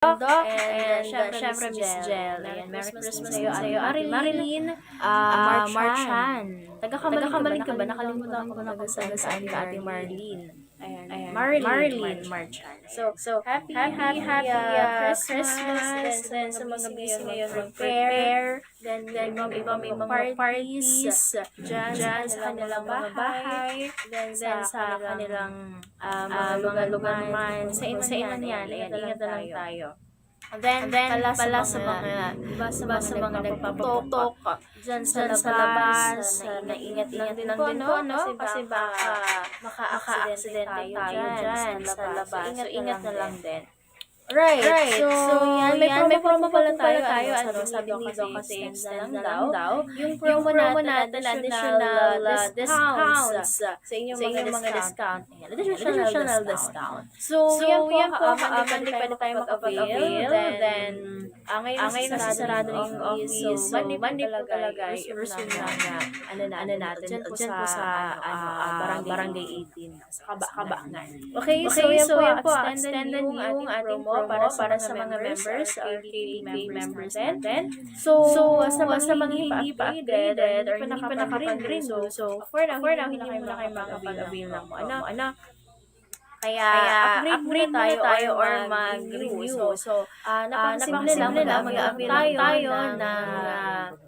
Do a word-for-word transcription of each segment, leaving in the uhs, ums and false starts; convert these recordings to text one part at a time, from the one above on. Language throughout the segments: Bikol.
Doc, and, uh, syempre, Miss Jel. Ayan, Merry Christmas sa'yo, Ate Marilyn. Ah, Marchan. Taga Camalig ka ba? Nakalimutan ko na kung taga saan ka, Ate Marlene. Ayan, Marilyn Marchan. So, so, happy, happy, happy, uh, Christmas. Then, sa mga busy ngayon mag-prepare. Then, then, iba may mga parties dyan, dyan sa kanilang mga bahay. Then, then sa kanilang, ah, mga lugar-lugar man. Sa iman yan, ayan, ingat na lang tayo. Then, then pala sa mga, iba sa mga nagpapatok dyan sa labas, na ingat lang din po, no? Kasi baka maka-accidente tayo dyan sa labas. So, ingat na lang din. Right. So, yan. May promo, promo pala tayo, ano, sabi ni Doc kasi extend na lang daw. Yung promo natin, additional, uh, discounts sa inyong mga discount. Ayan, additional discount. So, yan po, ah, Monday pa rin tayo makapag-avail. Then, ah, ngayon nasasarado na yung office. So, Monday po talaga, i-resume na, ano natin, dyan po sa, ano, ah, Barangay eighteen. Sa Kaba-, Kabangan. Okay, so, yan po, extended yung ating promo para sa mga members, R K P members natin. So, sa mga hindi pa upgraded or hindi pa nakapag-renew, so, for now, hindi muna kayo makapag-avail ng promo. Ano? Kaya, upgrade muna tayo or mag-renew. So, ah, napakasimple lang, mag-avail lang tayo ng,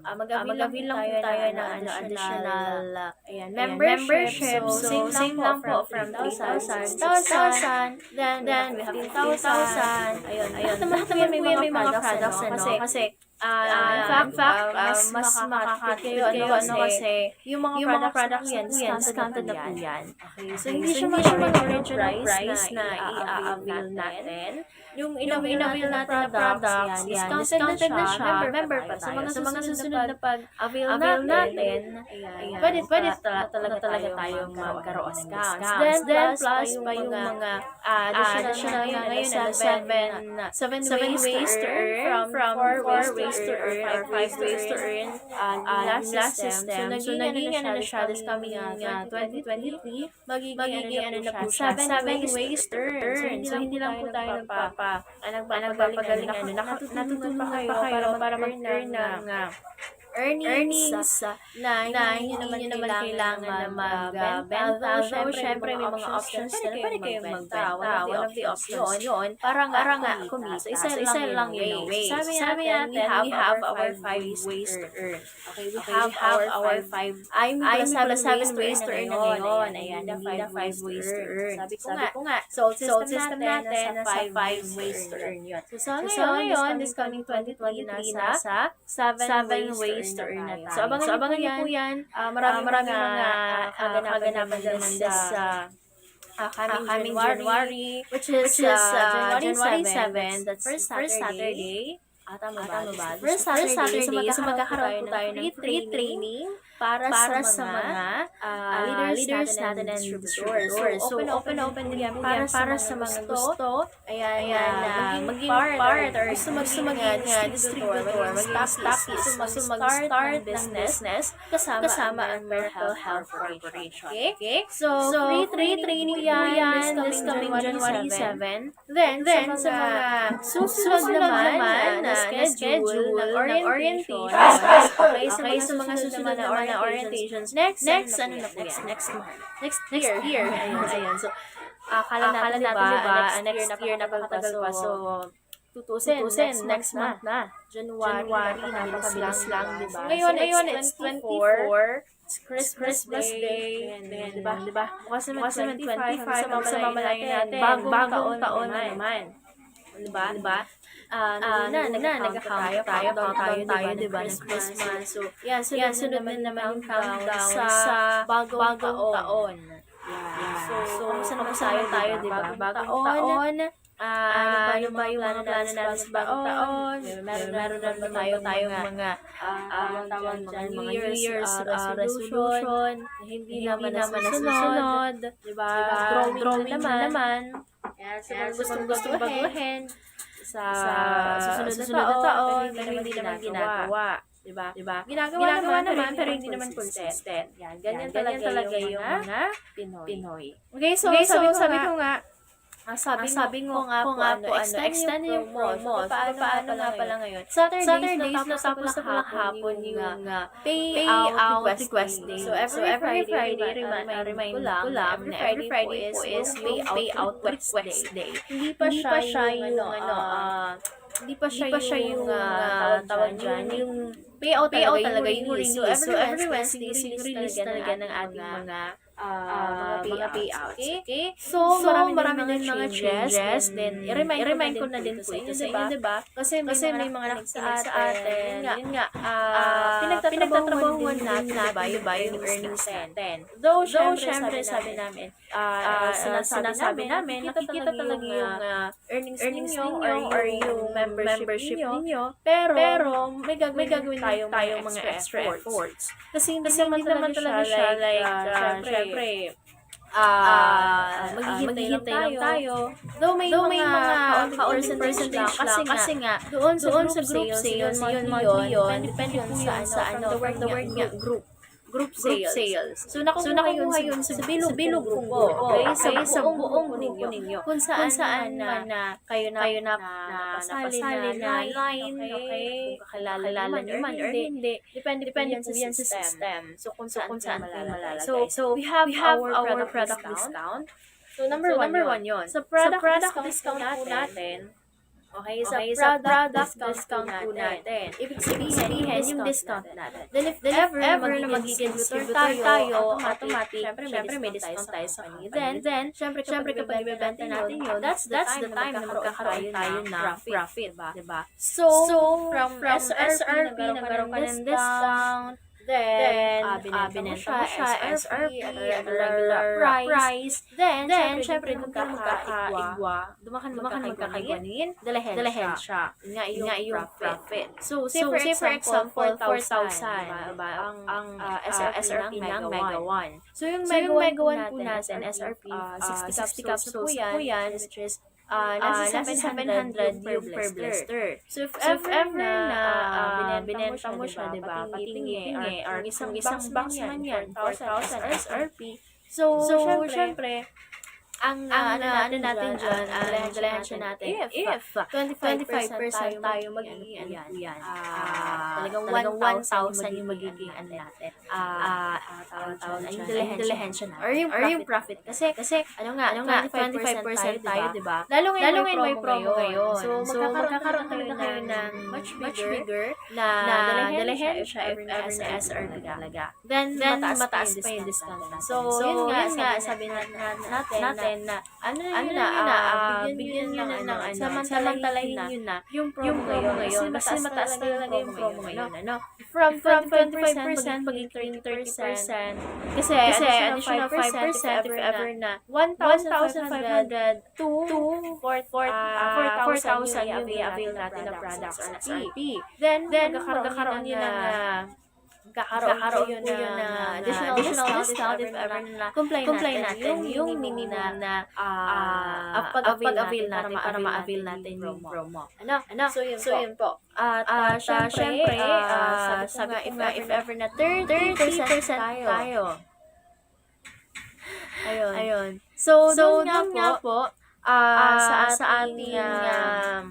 ah, mag-avail lang tayo ng, ano, additional, ah, ayan, membership. So, same lang po from three thousand, six thousand, then, then fifteen thousand. Ayun, ayun. Lahat naman po yan may mga products, ano? Kasi, ah, in fact, ah, mas, mas makakatipid kayo, ano, kasi yung mga products na po yan, discounted na po yan. Okay, so hindi siya mga original price na i-avail natin. Yung in-avail natin na products, yan, discounted na siya, member pa tayo. Sa mga susunod na pag-avail natin, ayan, pwede, pwede ta-, talaga tayong magkaroon ng discounts. Then, plus pa yung mga, ah, additional na ngayon, ano, seven, seven ways to earn, from four ways to earn, or five ways to earn, ah, last system. So, naging, ano na siya, this coming, ah, twenty twenty-three, magiging, ano na po siya, seven ways to earn. So, hindi lang po tayo nagpapa-, ah, nagpapagaling, ano, naka-, natutulungan pa kayo para mag-earn ng, ah, earnings, ah, na hindi nyo naman kailangan na mag-, ah, benta. Although, syempre, may mga options na pwede kayong magbenta. One of the options yun, para nga kumita. So, isa lang yung way. Sabi natin, we have our five ways to earn. Okay, we have our five, ay, yung pala seven ways to earn na ngayon. Ayan, hindi na five ways to earn. Sabi ko nga. So, system natin, nasa five ways to earn yun. So, sa ngayon, this coming twenty twenty-three, nasa seven ways to earn na tayo. So, abangan niyo po yan. Ah, marami, marami mga, ah, kaganapan naman dyan sa, ah, coming January, which is, ah, January seven, that's first Saturday. Ah, tama ba? First Saturday, so magkakaroon po tayo ng free training para sa mga, ah, leaders natin and distributors. So, open na open po yan para sa mga gusto, ayan, na maging part or gusto maging, ah, distributor, maging stockist, gusto mag-start ng business kasama ang Miracle Health Corporation. Okay? So, free training po yan this coming January seven. Then, then, sa mga susunod naman na schedule ng orientation, okay, sa mga susunod naman na orientations, next, ano na po yan? Next month. Next year. Ayan, ayan. So, akala natin, di ba, ah, next year na pala. So, tutusin, next month na. January, napakabilis lang, di ba? So, ngayon, ngayon, it's twenty-four. Christmas Day. Ayan, di ba? Bukas naman twenty-five, sa mamalayan natin, bagong taon na naman. Di ba? Di ba? Ah, nung una, nag-count tayo, countdown tayo, di ba, ng Christmas. So, yan, sunod na naman yung countdown sa bagong taon. Yeah. So, kamusta naman tayo, di ba? Bagong taon. Ah, ano pa yung mga plano natin sa bagong taon? Meron, meron naman tayo, tayong mga, ah, tawag dyan, mga New Year's, ah, resolution na hindi naman nasusunod, di ba? Drawing na naman. Yan, sa mga gustong baguhin sa susunod na taon, pero hindi naman ginagawa. Di ba? Ginagawa naman, pero hindi naman consistent. Yan, ganyan talaga yung mga Pinoy. Okay, so, sabi ko nga, Ah, sabi, sabi ko nga po, ano, extend yung promo. So, paano nga pala ngayon? Saturdays, natapos na pala hapon yung, ah, payout request day. So, every Friday, remind, remind ko lang, every Friday po is payout request day. Hindi pa siya yung, ano, ah, hindi pa siya yung, ah, tawag dyan, yung payout talaga yung release. So, every Wednesday, release talaga ng ating mga ah, mga payouts. Okay? So, marami din mga changes. Then, i-remind ko na din po ito sa inyo, di ba? Kasi may mga nakikinig sa atin. Yun nga, ah, pinagtatrabahuan din natin, di ba, yung earnings natin. Though, syempre, sabi namin, ah, sinasabi namin, nakikita talaga yung, ah, earnings ninyo or yung membership ninyo. Pero, may gagawin tayong mga extra efforts. Kasi hindi naman talaga siya, like, ah, syempre, ah, maghihintay lang tayo. Though may mga kaunting percentage lang, kasi nga, doon sa group sales, yun, monthly yun, depende po yun sa, ano, from the work niya, group, group sales. So, nakukuha yun sa bilog kong grupo, okay? Sa buong grupo ninyo. Kung saan man na kayo na, kayo na, na napasali na line, okay? Kung kakilala nyo man or hindi. Depende po yan sa system. So, kung saan kayo malalagay. So, we have our product discount. So, number one yun. Sa product discount po natin, okay, sa product discount po natin. Ibig sabihin, yung discount natin. Then, if ever na magiging distributor tayo, automatic, syempre, may discount tayo sa company. Then, syempre, kapag ibebenta natin yun, that's the time na magkakaroon tayo ng profit, di ba? So, from S R P, nagkaroon ka ng discount, then, ah, binenta mo siya, S R P, at regular price. Then, syempre, doon ka magkakaigwa. Dumakan magkakaigwa nin dalahensya. Nga iyong profit. So, say for example, four thousand, di ba? Ang, ah, S R P ng Mega One. So, yung Mega One po natin, S R P, ah, sixty capsules po yan, which is, ah, nasa seven hundred yung per blister. So, if ever na, ah, binenta mo siya, di ba, patinggi, or isang box man yan, four thousand S R P. So, syempre, ang, ah, ano natin dyan, ang dalahensya natin, if twenty-five percent tayo, magiging ano po yan, ah, talagang one thousand yung magiging ano natin. Ah, ah, tawag dyan, ang dalahensya natin. Or yung profit. Kasi, kasi, ano nga, ano nga, twenty-five percent tayo, di ba? Lalo ngayon may promo ngayon. So, magkakaroon talaga kayo ng much bigger na dalahensya if ever na S R P talaga. Then, mataas pa yung discount natin. So, yun nga, sabi na, na, natin na, ano na yun na, ah, bigyan nyo na ng, ano, samantalahin nyo na yung promo ngayon. Kasi mataas talaga yung promo ngayon, ano? From, from twenty-five percent, magiging thirty percent. Kasi, additional five percent if ever na one thousand five hundred to four, ah, four thousand yung i-avail natin na products, S R P. Then, magkakaroon yun ng, ah, magkakaroon po yun ng additional discount if ever na comply natin yung minimum na, ah, pag-avail natin para ma-avail natin yung promo. Ano? So, yun po. At, ah, syempre, ah, sabi ko nga, if ever na thirty percent tayo. Ayun. So, doon nga po, ah, sa, sa ating, ah,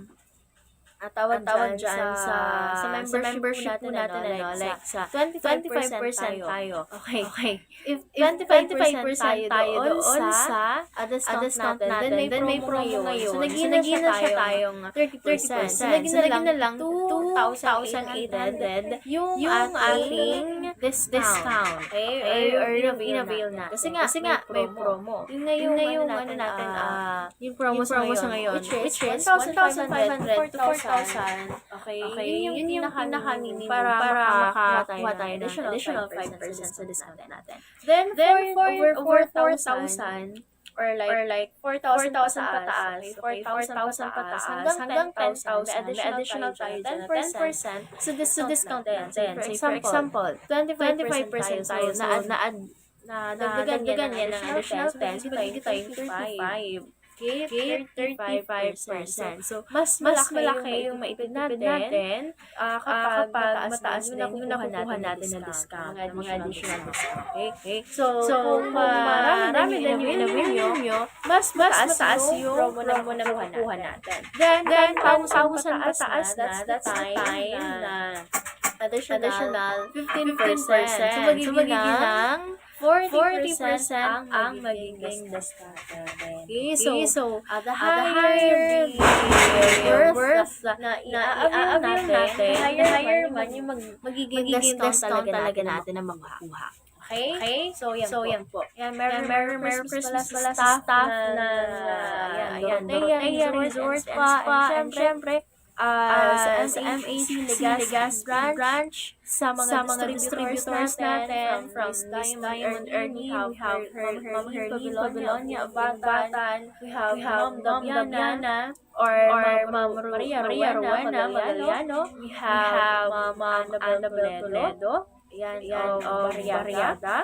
ah, tawag dyan sa, sa membership po natin, ano, like, sa twenty-five percent tayo. Okay. If, if twenty-five percent tayo doon sa, ah, discount natin, then may promo ngayon. So, naging na siya tayong thirty percent. So, naging na lang two thousand eight hundred yung ating discount. Okay? Or yung in-avail natin. Kasi nga, may promo. Yung ngayong ano natin, ah, yung promo sa ngayon, which is one thousand five hundred to four thousand. Okay? Yun yung pinaka-minimum para makakuha tayo ng additional five percent sa discount natin. Then, for over four thousand, or like, four thousand pataas, okay, four thousand pataas, hanggang ten thousand, may additional tayo dyan na ten percent sa discount natin. So, for example, twenty-five percent tayo, so, na-add, nadagdagan yan ng additional ten, so, magiging twenty-five. give thirty-five percent. So, mas, mas malaki yung maitipid natin, ah, kapag mataas na yung nakukuha natin na discount, mga additional discount. Okay? So, so kung marami na yung in-avail nyo, mas mataas yung promo na makukuha natin. Then, then, pausan pataas na, that's the time na additional fifteen percent. So, magiging forty percent ang magiging discount natin. Okay, so, ah, the higher the worth na i-avail natin, the higher man yung mag-, magiging discount talaga natin na makukuha. Okay? So, yan po. Yan, Merry, Merry Christmas pala sa staff ng, ah, yan, Dorotea Resort pa. And syempre, ah, sa M H C Legazpi branch, sa mga distributors natin, from Miss Diamond Ernie, we have Ma'am Herlene Babilonia Abatan, we have Ma'am Dabiana, or Ma'am Ru-, Maria Rowena Magaliano, we have Ma'am Annabel Toledo, yan, of Barriada.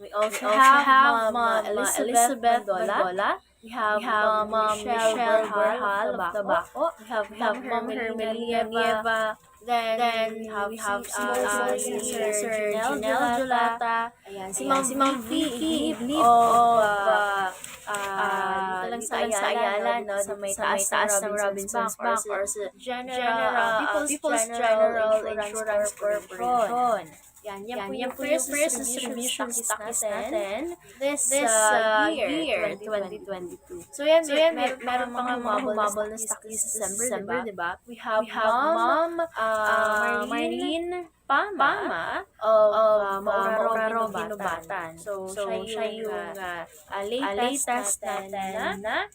We also have Ma'am Elizabeth Mandola. We have Ma'am Michelle Borjal of Tabaco. We have Ma'am Hermelia Nieva. Then, we have si, uh, si Sir Junel Julata. Ayan, si Ma'am Vicky Iblip of, uh, uh, dito lang sa Ayala, no? Sa may taas-taas ng Robinsons Bank or sa General, uh, People's General Insurance Corporation. Yan, yan po yung first distribution stockies natin this, uh, year, twenty twenty-two. So, yan, so, yan, mer-, meron pa nga humabol na stockies sa December, di ba? We have Ma'am, uh, Marlene Pama of, uh, Mauraro, Ginubatan. So, siya yung, uh, uh, latest natin na,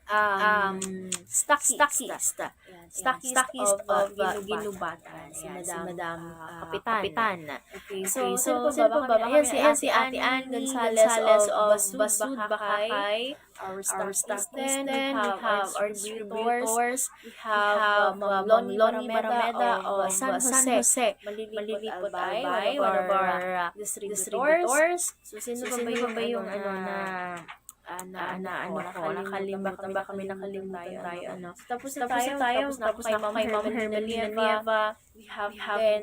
um, stockist. Yan, stockist of, uh, Ginubatan. Si Madam, uh, Kapitan. Okay, so, sino pa ba? Ayan, si Ate Ann Gonzalez of Basud, Bacacay. Our stockist. Then, we have our distributors. We have, uh, Ma'am Loni Barameda of, uh, San Jose, Malilipot, Albay, one of our, uh, distributors. So, sino pa ba yung, ano, na, ah, na, ano ko, nakalimutan, baka may nakalimutan tayo, ano. Tapos na tayo, tapos na kay Ma'am Hermelina Nieva. We have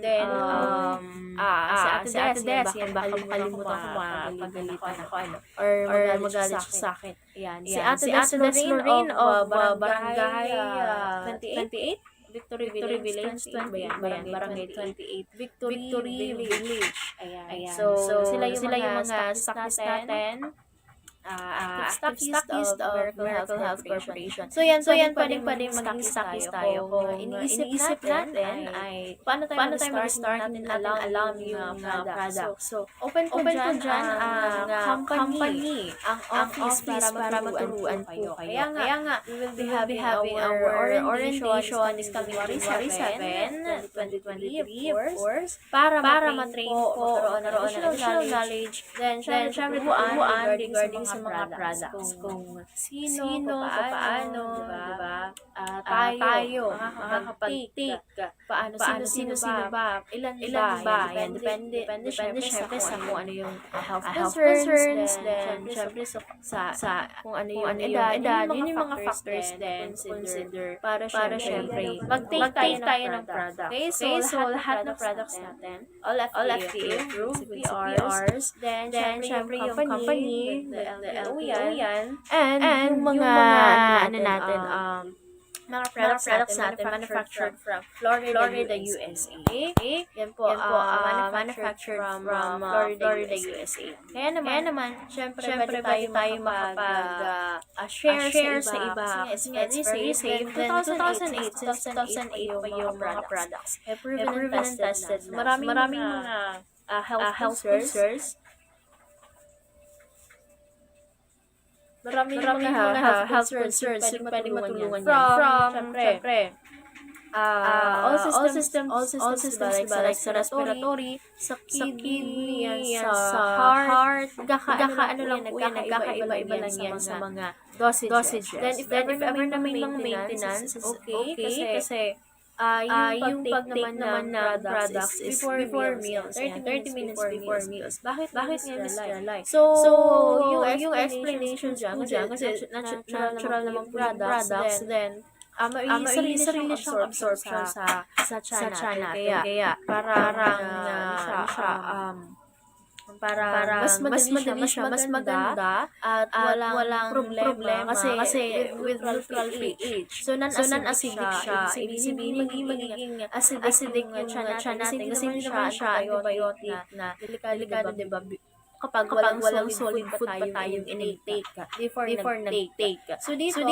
then, um, ah, si Ate Des, yan, baka makalimutan ko, mapagalitan ako, ano, or magalit siya sa akin. Ayan, si Ate Des Lorraine of, uh, Barangay, uh, twenty-eight, Victory Village, twenty-eight ba yan? Barangay twenty-eight, Victory Village. Ayan. So, sila yung mga stockist natin. Ah, active stockist of Miracle Health Corporation. So, yan, so, yan, pwedeng, pwedeng maging stockist tayo kung iniisip natin ay paano tayo mag-start, hindi natin alam yung, ah, product. So, open po dyan ang, ah, company, ang office para maturuan po kayo. Kaya nga, we will be having our orientation this coming January seven, twenty twenty-three, of course, para ma-train po, magkaroon ng additional knowledge. Then, syempre, tuturuan regarding sa mga products. Kung sino, paano, di ba? Ah, tayo, makakapag-take. Paano, sino, sino ba? Ilan ba? Yan, depende, depende, syempre, sa kung ano yung, ah, health concerns, then, syempre, sa, sa, sa kung ano yung edad, yun yung mga factors din consider para, syempre, mag-take tayo ng product. Okay, so, lahat ng products natin, all F D A approved, with C P Rs, then, syempre, yung company, with the L T O yan, and yung mga, ano natin, um, mga products natin, manufactured from Florida, U S A. Okay? Yan po, ah, manufactured from, ah, Florida, U S A. Kaya naman, syempre, pwede tayo makapag, ah, ah, share sa iba. Kasi nga, it's very safe. Then, two thousand eight, since two thousand eight pa yung mga products, eh, proven and tested na. So, maraming mga, ah, health users. Maraming mga health concerns na pwede matulungan yan. From, syempre, ah, all systems, all systems, di ba, like sa respiratory, sa kidney, yan, sa heart, nagkakaano lang po yan, nagkakaiba-iba lang yan sa mga dosages. Then, if ever na may mga maintenance, okay, kasi Ah, yung pag-take naman ng products is before meals, yan, thirty minutes before meals. Bakit, bakit nga, Miss Lalay? So, yung explanation dyan, kasi natu- natural namang products, then, ah, may sarili siyang absorption sa, sa tiyan natin. Kaya, parang, ah, ano siya, um, parang mas madali siya, mas maganda, at walang problema kasi with, with neutral pH. So, non-acidic siya. Ibig sabihin, hindi magiging acidic yung tiyan natin kasi hindi naman siya antibiotic na delikado, di ba? Kapag walang solid food pa tayong in-intake before nag-take. So, dito,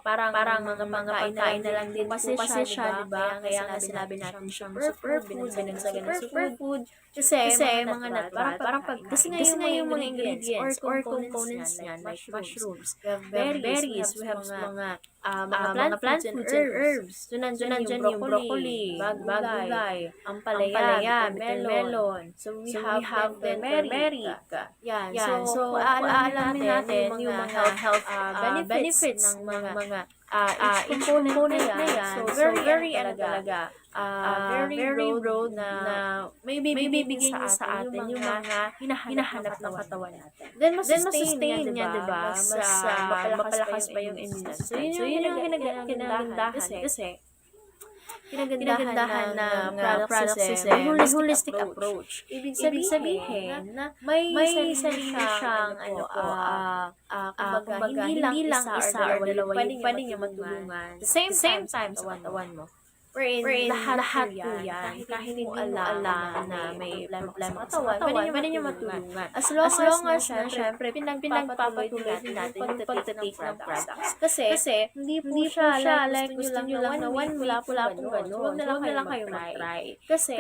parang mga pagkain na lang din po kasi siya, di ba? Kaya nga sinabi natin siyang superfood, binagsagan ng superfood. Kasi, kasi mga natural, parang pag, kasi nga yung mga ingredients or components niyan, like mushrooms, we have berries, we have mga, ah, mga plant foods and herbs. So, nandyan yung broccoli, gulay, ampalaya, bitter melon. So, we have then turmeric. Yan. So, kung aalamin natin yung mga health, ah, benefits ng mga ah, each component na yan. So, very, ano talaga, ah, very broad na, na may bibigay niya sa atin yung mga hinahanap ng katawan natin. Then, masustain niya, di ba? Mas, ah, mapalakas pa yung immune system. So, yun yung kinagandahan kasi kinagandahan ng, ah, products kasi may holistic approach. Ibig sabihin na may sarili siyang, ano po, ah, ah, kumbaga, hindi lang isa or dalawa yung pwede niya matulungan. The same time sa katawan mo. Wherein, lahat po yan, kahit hindi mo alam na may problema ka sa katawan, pwede niya matulungan. As long as na, syempre, pinagpapatuloy din natin yung pagtitake ng products. Kasi, hindi po siya like gusto nyo lang na one week, wala pong ganun. Huwag na lang kayong mag-try. Kasi,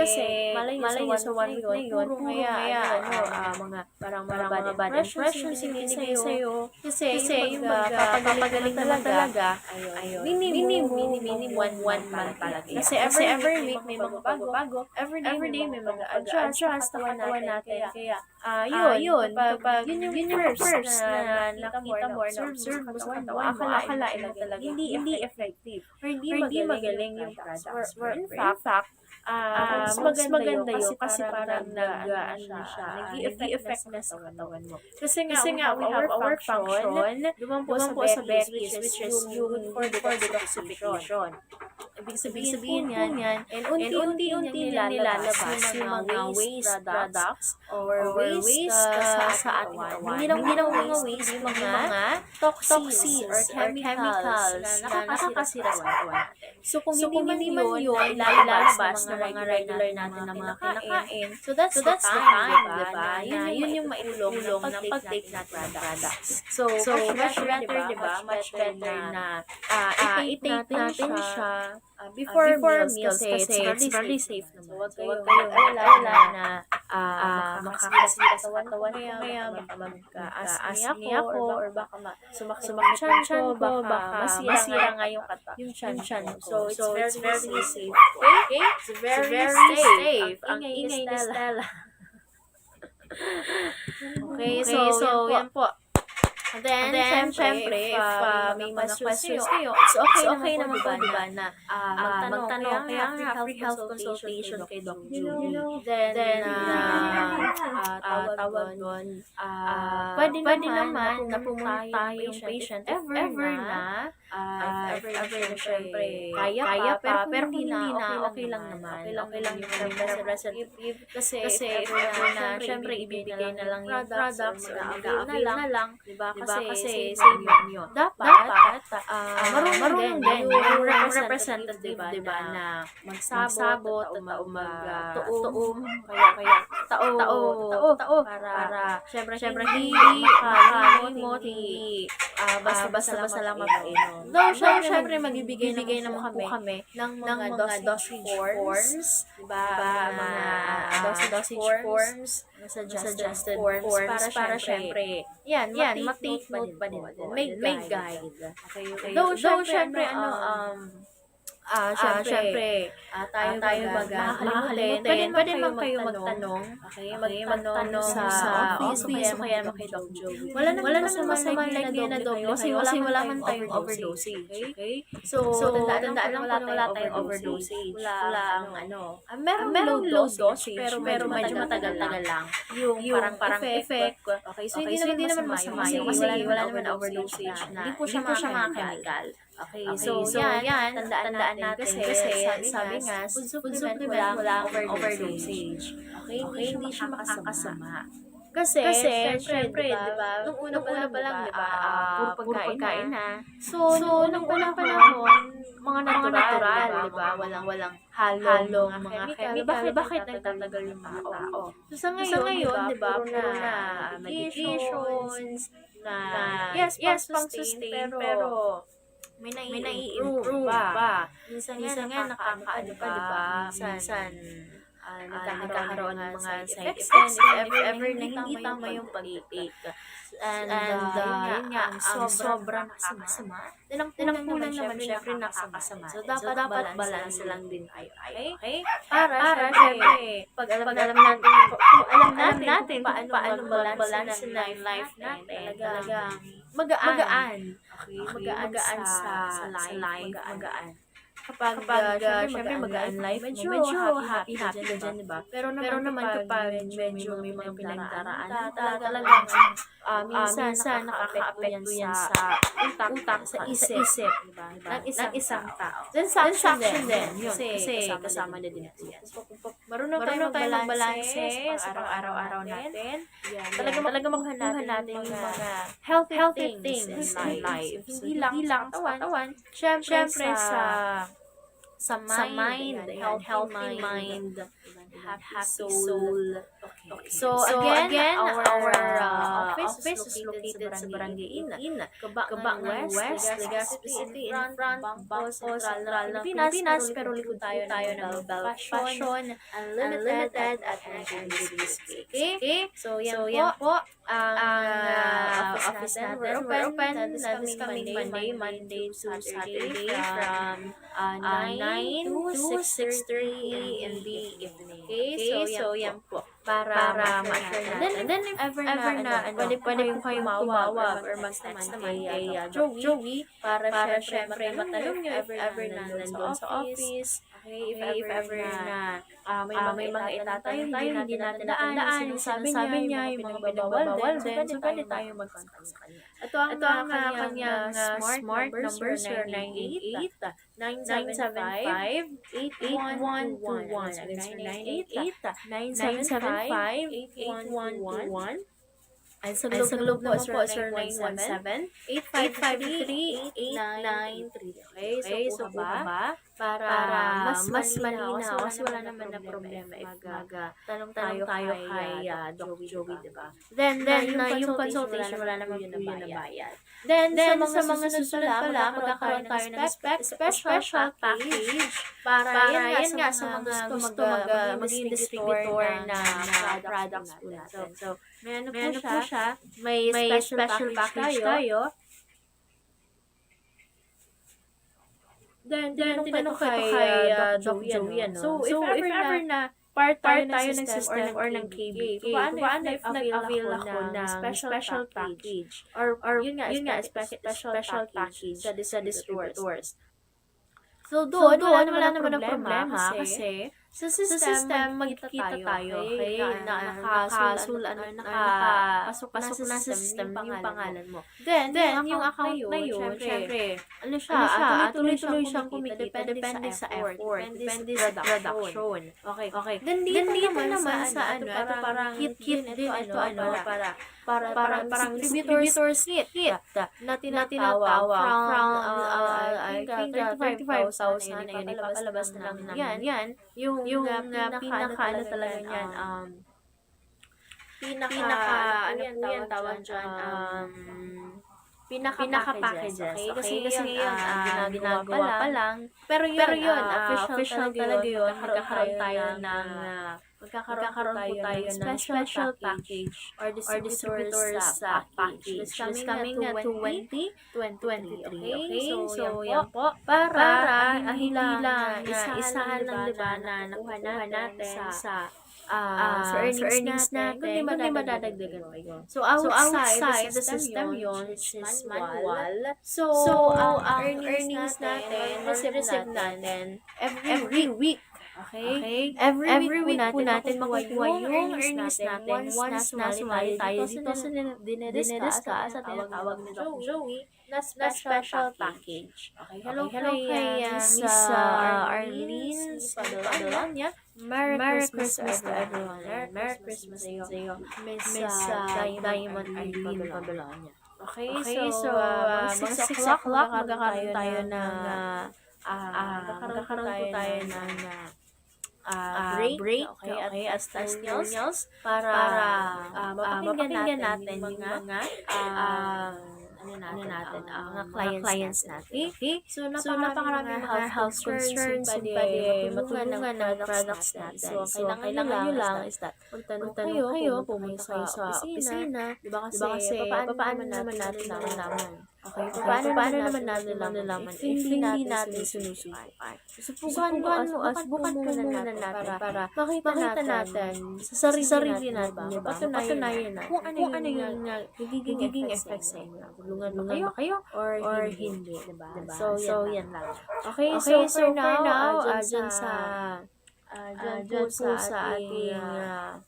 malay nyo sa one week na yun, puro kaya, ano, ah, mga parang mga bad impressions yung binibigay sa'yo. Kasi yung magpapagaling naman talaga, ayun, minimum, minimum one month talaga. Kasi every week may magbabago, every day may mag-a-adjust ang katawan natin. Kaya, ah, yun, pag, yun yung first na nakita mo or na-observe mo sa katawan mo, akalain mo talaga hindi effective or hindi magaling yung products. Where in fact, ah, mas maganda yun kasi parang nag-, ano siya, nag-i-effect na sa katawan mo. Kasi nga, we have our function, duman po sa berries, which is yung good for detoxification. Ibig sabihin po niyan, and unti-unti niyang nilalabas yung mga waste products or waste, ah, sa ating katawan. Hindi lang mga waste, yung mga toxins or chemicals na nakakasira sa katawan natin. So, kung hindi man yun na ilalabas ng mga regular natin na mga kinakain, so that's the time, di ba? Yun yung maitulong ng pag-take ng products. So, much better, di ba? Much better na, ah, i-take natin siya, ah, before meals kasi it's really safe naman. So, huwag kayong mag-alala na, ah, makakasira sa katawan ko, kaya baka mag-, ah, acne ako, or baka ma-, sumakit yung tiyan ko, baka masira nga yung kata-, yung tiyan ko. So, it's very, very safe. Okay? It's very, very safe. Ang ingay ni Stella. Okay, so, yan po. Then, syempre, if, ah, may mga questions kayo, it's okay naman po, di ba, na, ah, magtanong. Kaya nga, free health consultation kay Doc Julie. Then, ah, ah, tawag doon, ah, pwede naman na pumunta yung patient if ever na, ah, if ever na, syempre, kaya pa, pero kung hindi na, okay lang naman. Okay lang yung representative. Kasi if ever na, syempre, ibibigay na lang yung products or mag-a-avail na lang. Di ba? Kasi same yun. Dapat, ah, marunong din yung representative, di ba, na magsabot, tao mag-, ah, tuom, kaya, kaya, tao, tao, para, syempre, hindi makalimot, hindi, ah, basta-basta lang mapainom. Though, syempre, magbibigay naman po kami ng mga dosage forms, di ba? Mga, ah, dosage forms, mga suggested forms, para, syempre, yan, ma-take note pa din po. May guide. Though, syempre, ano, um, Ah, syempre, ah, tayo, tayo baga, makakalimutin, pwede man kayo magtanong. Okay, magtanong sa office o kaya kay Doc Joey. Wala namang masama, like, na Doc Joey, kasi wala man tayong overdosage. Okay? So, tandaan lang, kung wala tayong overdosage, wala kang ano, ah, merong low dosage, pero medyo matagal-tagal lang yung parang, parang effect. Okay, so hindi naman masama yun kasi wala naman overdosage na, hindi po siya mga chemical. Okay, so, yan, tandaan natin kasi sabi nga, food supplement, walang overdosage. Okay, hindi siya makakasama. Kasi, syempre, di ba, nung una pa lang, di ba, ah, puro pagkain na. So, nung unang panahon, mga natural, di ba, walang, walang halong mga chemical. Bakit, bakit nagtatagal yung mga tao? So, sa ngayon, di ba, puro na, ah, medications, na, yes, pang-sustain, pero may nai-improve pa. Minsan nga nakakaano pa, di ba? Minsan, ah, nagkakaroon ng mga side effects and if ever na hindi tama yung pag-take. And, ah, yun nga, ang sobra nakakasama. Tinangkulan naman, syempre, nakakasama. So, dapat, dapat balanse lang din tayo. Okay? Para, syempre, pag alam natin, kung alam natin kung paano magbalanse ng life natin, talagang magaan. Okay, magaan sa, sa life, magaan. Kapag, ah, syempre, magaan life mo, medyo happy-happy ka dyan, di ba? Pero naman kapag medyo may mga pinagdaraanan ka, talagang, ah, minsan nakakaapekto yan sa utak, sa isip, di ba? Ng isang tao. Transaction din, yun, kasi kasama na din po yan. Marunong tayo magbalanse sa pang-araw-araw natin. Yan, yan. Talaga makukuha natin yung mga healthy things in life. Hindi lang sa katawan, syempre sa, sa mind, ayan, healthy mind, happy soul. Okay. So, again, our, uh, office is located sa Barangay Ina, Cabangan West, Legazpi City, in front, Bangko Sentral ng Pilipinas, pero likod tayo ng Bell Fashion Unlimited at N J B C. Okay? So, yan po. Ang, ah, office natin, we're open this coming Monday, Monday to Saturday from, ah, nine to six thirty in the evening. Okay? So, yan po. Para ma-share natin. And then, if ever na, ano, pwede po kayong tumawag or mag-text naman kay, ah, Doc Joey para syempre matanong nyo if ever na nandun sa office. Okay, if ever na, ah, may mga, may mga itatanong tayo, hindi natin natandaan, yung sinasabi niya, yung mga pinagbabawal din, so pwede tayo mag-contact sa kanya. Ito ang, ah, kanyang, ah, smart number, zero nine eight, nine seven five, eight one two one. Again, zero nine eight, nine seven five, eight one two one. Ay, sa Globe naman po, zero nine one seven, eight five three, eight nine three. Okay, so, po ba? Para mas, mas malinaw, kasi wala naman na problema if mag, ah, tanong tayo kay, ah, Doc Joey, di ba? Then, then, ah, yung consultation, wala naman po yun na bayad. Then, then, sa mga susunod pala, magkakaroon tayo ng spe-, special package para, yan nga, sa mga gusto mag, ah, maging distributor ng, ah, products po natin. So, may ano po siya, may special package tayo. Then, tinanong ko ito kay, ah, Doc Joey, ano? So, if ever na part tayo ng system or ng K B K, paano if nag-avail ako ng special package? Or, or, yun nga, spe-, special package sa dis-, sa distributors. So, doon, wala naman ang problema kasi sa system, magkikita tayo, okay, na nakasulat, na nakapasok na sa system yung pangalan mo. Then, yung account na yun, syempre, ano siya, ah, tuloy-tuloy siyang kumikita, depende sa effort, depende sa production. Okay, okay. Nandito naman sa ano, ito parang hit, hit din ito, ano, para, para, parang distributor's hit na tinatawag from, ah, I think, ah, thirty-five thousand na yun, ipakalabas na lang yan. Yung, yung, ah, pinaka, ano talaga yan, um, pinaka, ano po yan tawag dyan, um, pinaka-packages. Okay? Kasi ngayon, ah, ginagawa pa lang. Pero yun, ah, official talaga yun. Magkakaroon tayo ng, ah, magkakaroon po tayo ng special package or distributor's, ah, package, which is coming at twenty twenty-three. Okay? So, yan po. Para, ah, hindi lang, ah, isahan lang, di ba, na nakukuha natin sa, ah, sa earnings natin, kundi madadagdagan pa yun. So, outside the system yun, which is manual. So, ang earnings natin, ma-receive natin every week. Okay? Every week po natin makukuha yung earnings natin once na sumali tayo dito sa din-, dinidiscuss at tinatawag ni Doc Joey na special package. Okay, hello, hello kay, ah, Miss, ah, Arlene Padolonia. Merry Christmas to everyone. Merry Christmas sa iyo, Miss, ah, Diamond Arlene Padolonia. Okay, so, ah, mga six o'clock, magkakaroon tayo ng, ah, ah, magkakaroon po tayo ng, ah, ah, break, okay, at testimonials para, ah, mapakinggan natin yung mga, ah, ano natin, ah, mga clients natin. Okay? So, napakaraming mga health concerns, pwede matulungan ng products natin. So, ang kailangan nyo lang is that magtanong kayo, pumunta kayo sa opisina. Di ba kasi, papaano naman natin nalaman? Okay, paano, paano naman natin nalaman if hindi natin sinusubukan? Subukan mo, subukan muna natin para makita natin sa sarili natin, di ba? Mapatunayan natin kung ano yung, ah, nagiging effect sa inyo. Tulungan ba kayo or hindi, di ba? So, yan lang. Okay, so for now, ah, dyan sa, ah, dyan po sa ating, ah,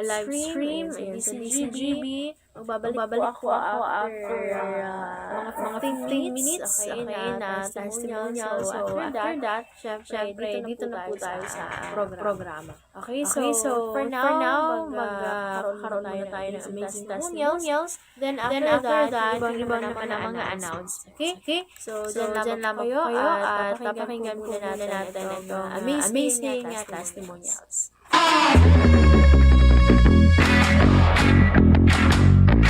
live stream, ayan, sa D C G B, magbabalik po ako after, ah, mga fifteen minutes, okay, na testimonial. So, after that, syempre, dito na po tayo sa programa. Okay, so for now, magkakaroon muna tayo ng amazing testimonials. Then after that, yung iba naman ang mga announce. Okay? So, dyan lamang po kayo at papakinggan po muna natin itong amazing, ah, testimonials.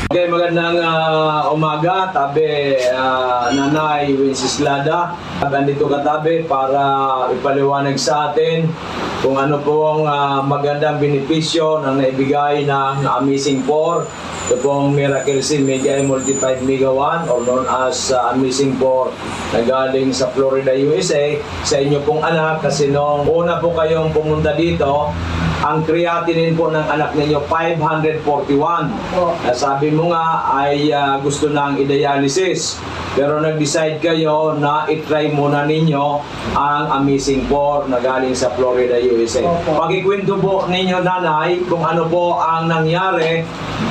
Okay, magandang, ah, umaga, tabi, ah, Nanay Wenceslada. Andito ka, tabi, para ipaliwanag sa atin kung ano pong, ah, magandang benepisyo na naibigay ng Amazing Four. Ito pong Miracle Seed Mega Multiplied Mega One, or known as, ah, Amazing Four, na galing sa Florida, U S A, sa inyo pong anak, kasi nung una po kayong pumunta dito, ang creatinine po ng anak ninyo, five hundred forty-one. Opo. Na sabi mo nga ay, ah, gusto nang i-dialysis. Pero nag-decide kayo na i-try muna ninyo ang Amazing Four na galing sa Florida, U S A. Opo. Pakikwento po ninyo, Nanay, kung ano po ang nangyari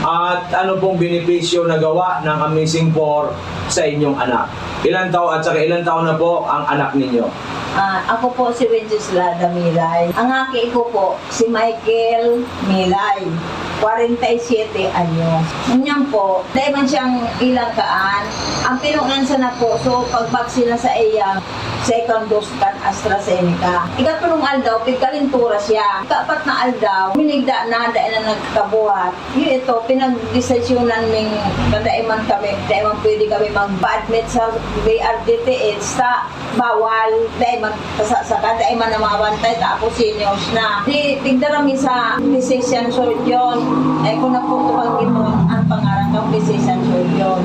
at ano pong benepisyo na gawa ng Amazing Four sa inyong anak. Ilang taon at saka ilang taon na po ang anak ninyo? Ah, ako po si Wenceslada Milay. Ang aki ko po, si Michael Milay, kwarenta y siyete anyos. Ngunyan po, dai man siyang ilangkaan. Ang pinunan sana po, so, pagbaksina sa iyang second dose kan AstraZeneca. Ikatulong aldaw, pigkalintura siya. Ikaapat na aldaw, minigda na, dai na nagkabuhat. Yun ito, pinagdesisyonan ning kadaiman kami, dai man pwede kami mag-admit sa B R T T H sa bawal, dai man sa, sa kada ay man namabantay, tapos seniors na. Di, tigdara mi sa physician surgeon. Ay, kung naputuhan ito, ang pangaran kang physician surgeon.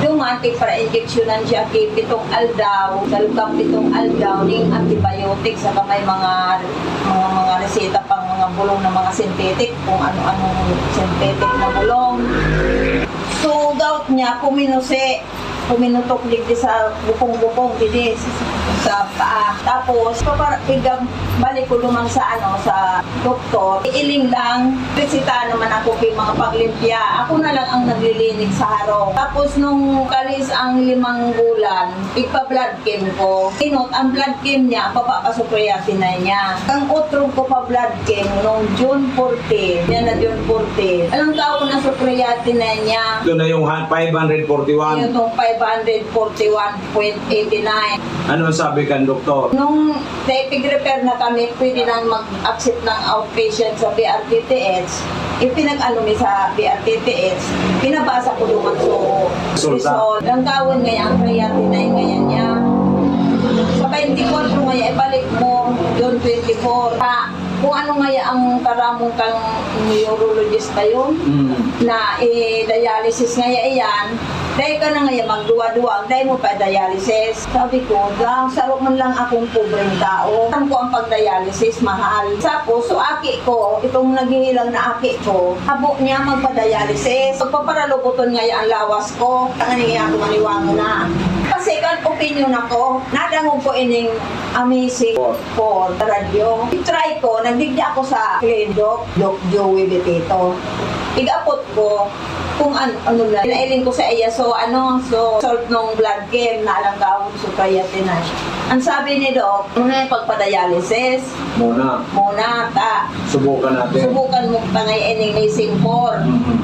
Duman, tigpara-injeksyonan siya, ki pitong aldaw, sa loob kan pitong aldaw, ning antibiotic, saka may mga, mga, mga reseta pang mga bulong na mga synthetic, kung ano-anong synthetic na bulong. So, gout niya, kuminusi. Puminutok digdi sa bukong-bukong, digdi sa paa. Tapos, papara-, igab-, balik ko duman sa, ano, sa doktor. Iiling lang, reseta naman ako kay mga paglimpya. Ako na lang ang naglilinig sa harong. Tapos, nung kalis ang limang bulan, igpa-blood chem ko. Inot, ang blood chem niya, baba pa sa creatinine niya. Ang utrog ko pa blood chem nung June fourteen. Yan na June fourteen. Alam ka ako na sa creatinine niya. Ito na yung ha-, five hundred forty-one. Yun, itong five hundred forty-one point eight nine. Ano ang sabi kan doktor? Nung naipig-refer na kami, pwede nang mag-accept ng outpatient sa B R T T H. Yung pinag-ano mi sa B R T T H, pinabasa ko duman sa result. Ang tawon ngayon, ang creatinine ngayon niya. Sa twenty-four ngayon, ibalik mo, June twenty-four. Sa kung anong Ngaya ang karamong kang urologist kayo, Mm. na i-dialysis ngaya iyan, dai ka na ngaya magduwa-duwa, dai mo pa dialysis. Sabi ko, "Dang, saro man lang akong pobreng tao. Alam ko ang pag-dialysis, mahal." Tapos, so aki ko, itong naghihilang na aki ko, habo niya magpa-dialysis. Pagpaparaluguton ngaya ang lawas ko, tanganing ako maniwango na. Kasi kan opinion ako, nadangog ko ining amazing for radyo. Try ko, nagdigdi ako sa clinic, Doc, Doc Joey Betito. Igapot ko kung ano, ano na. Pinailing ko sa iya, so ano, so salt ng blood chem na alang kaon, so creatinine. Ang sabi ni Doc, muna yung pagpa-dialysis. Muna. Muna, ta. Subukan natin. Subukan mo ta ngayon, ining missing four. Mhm.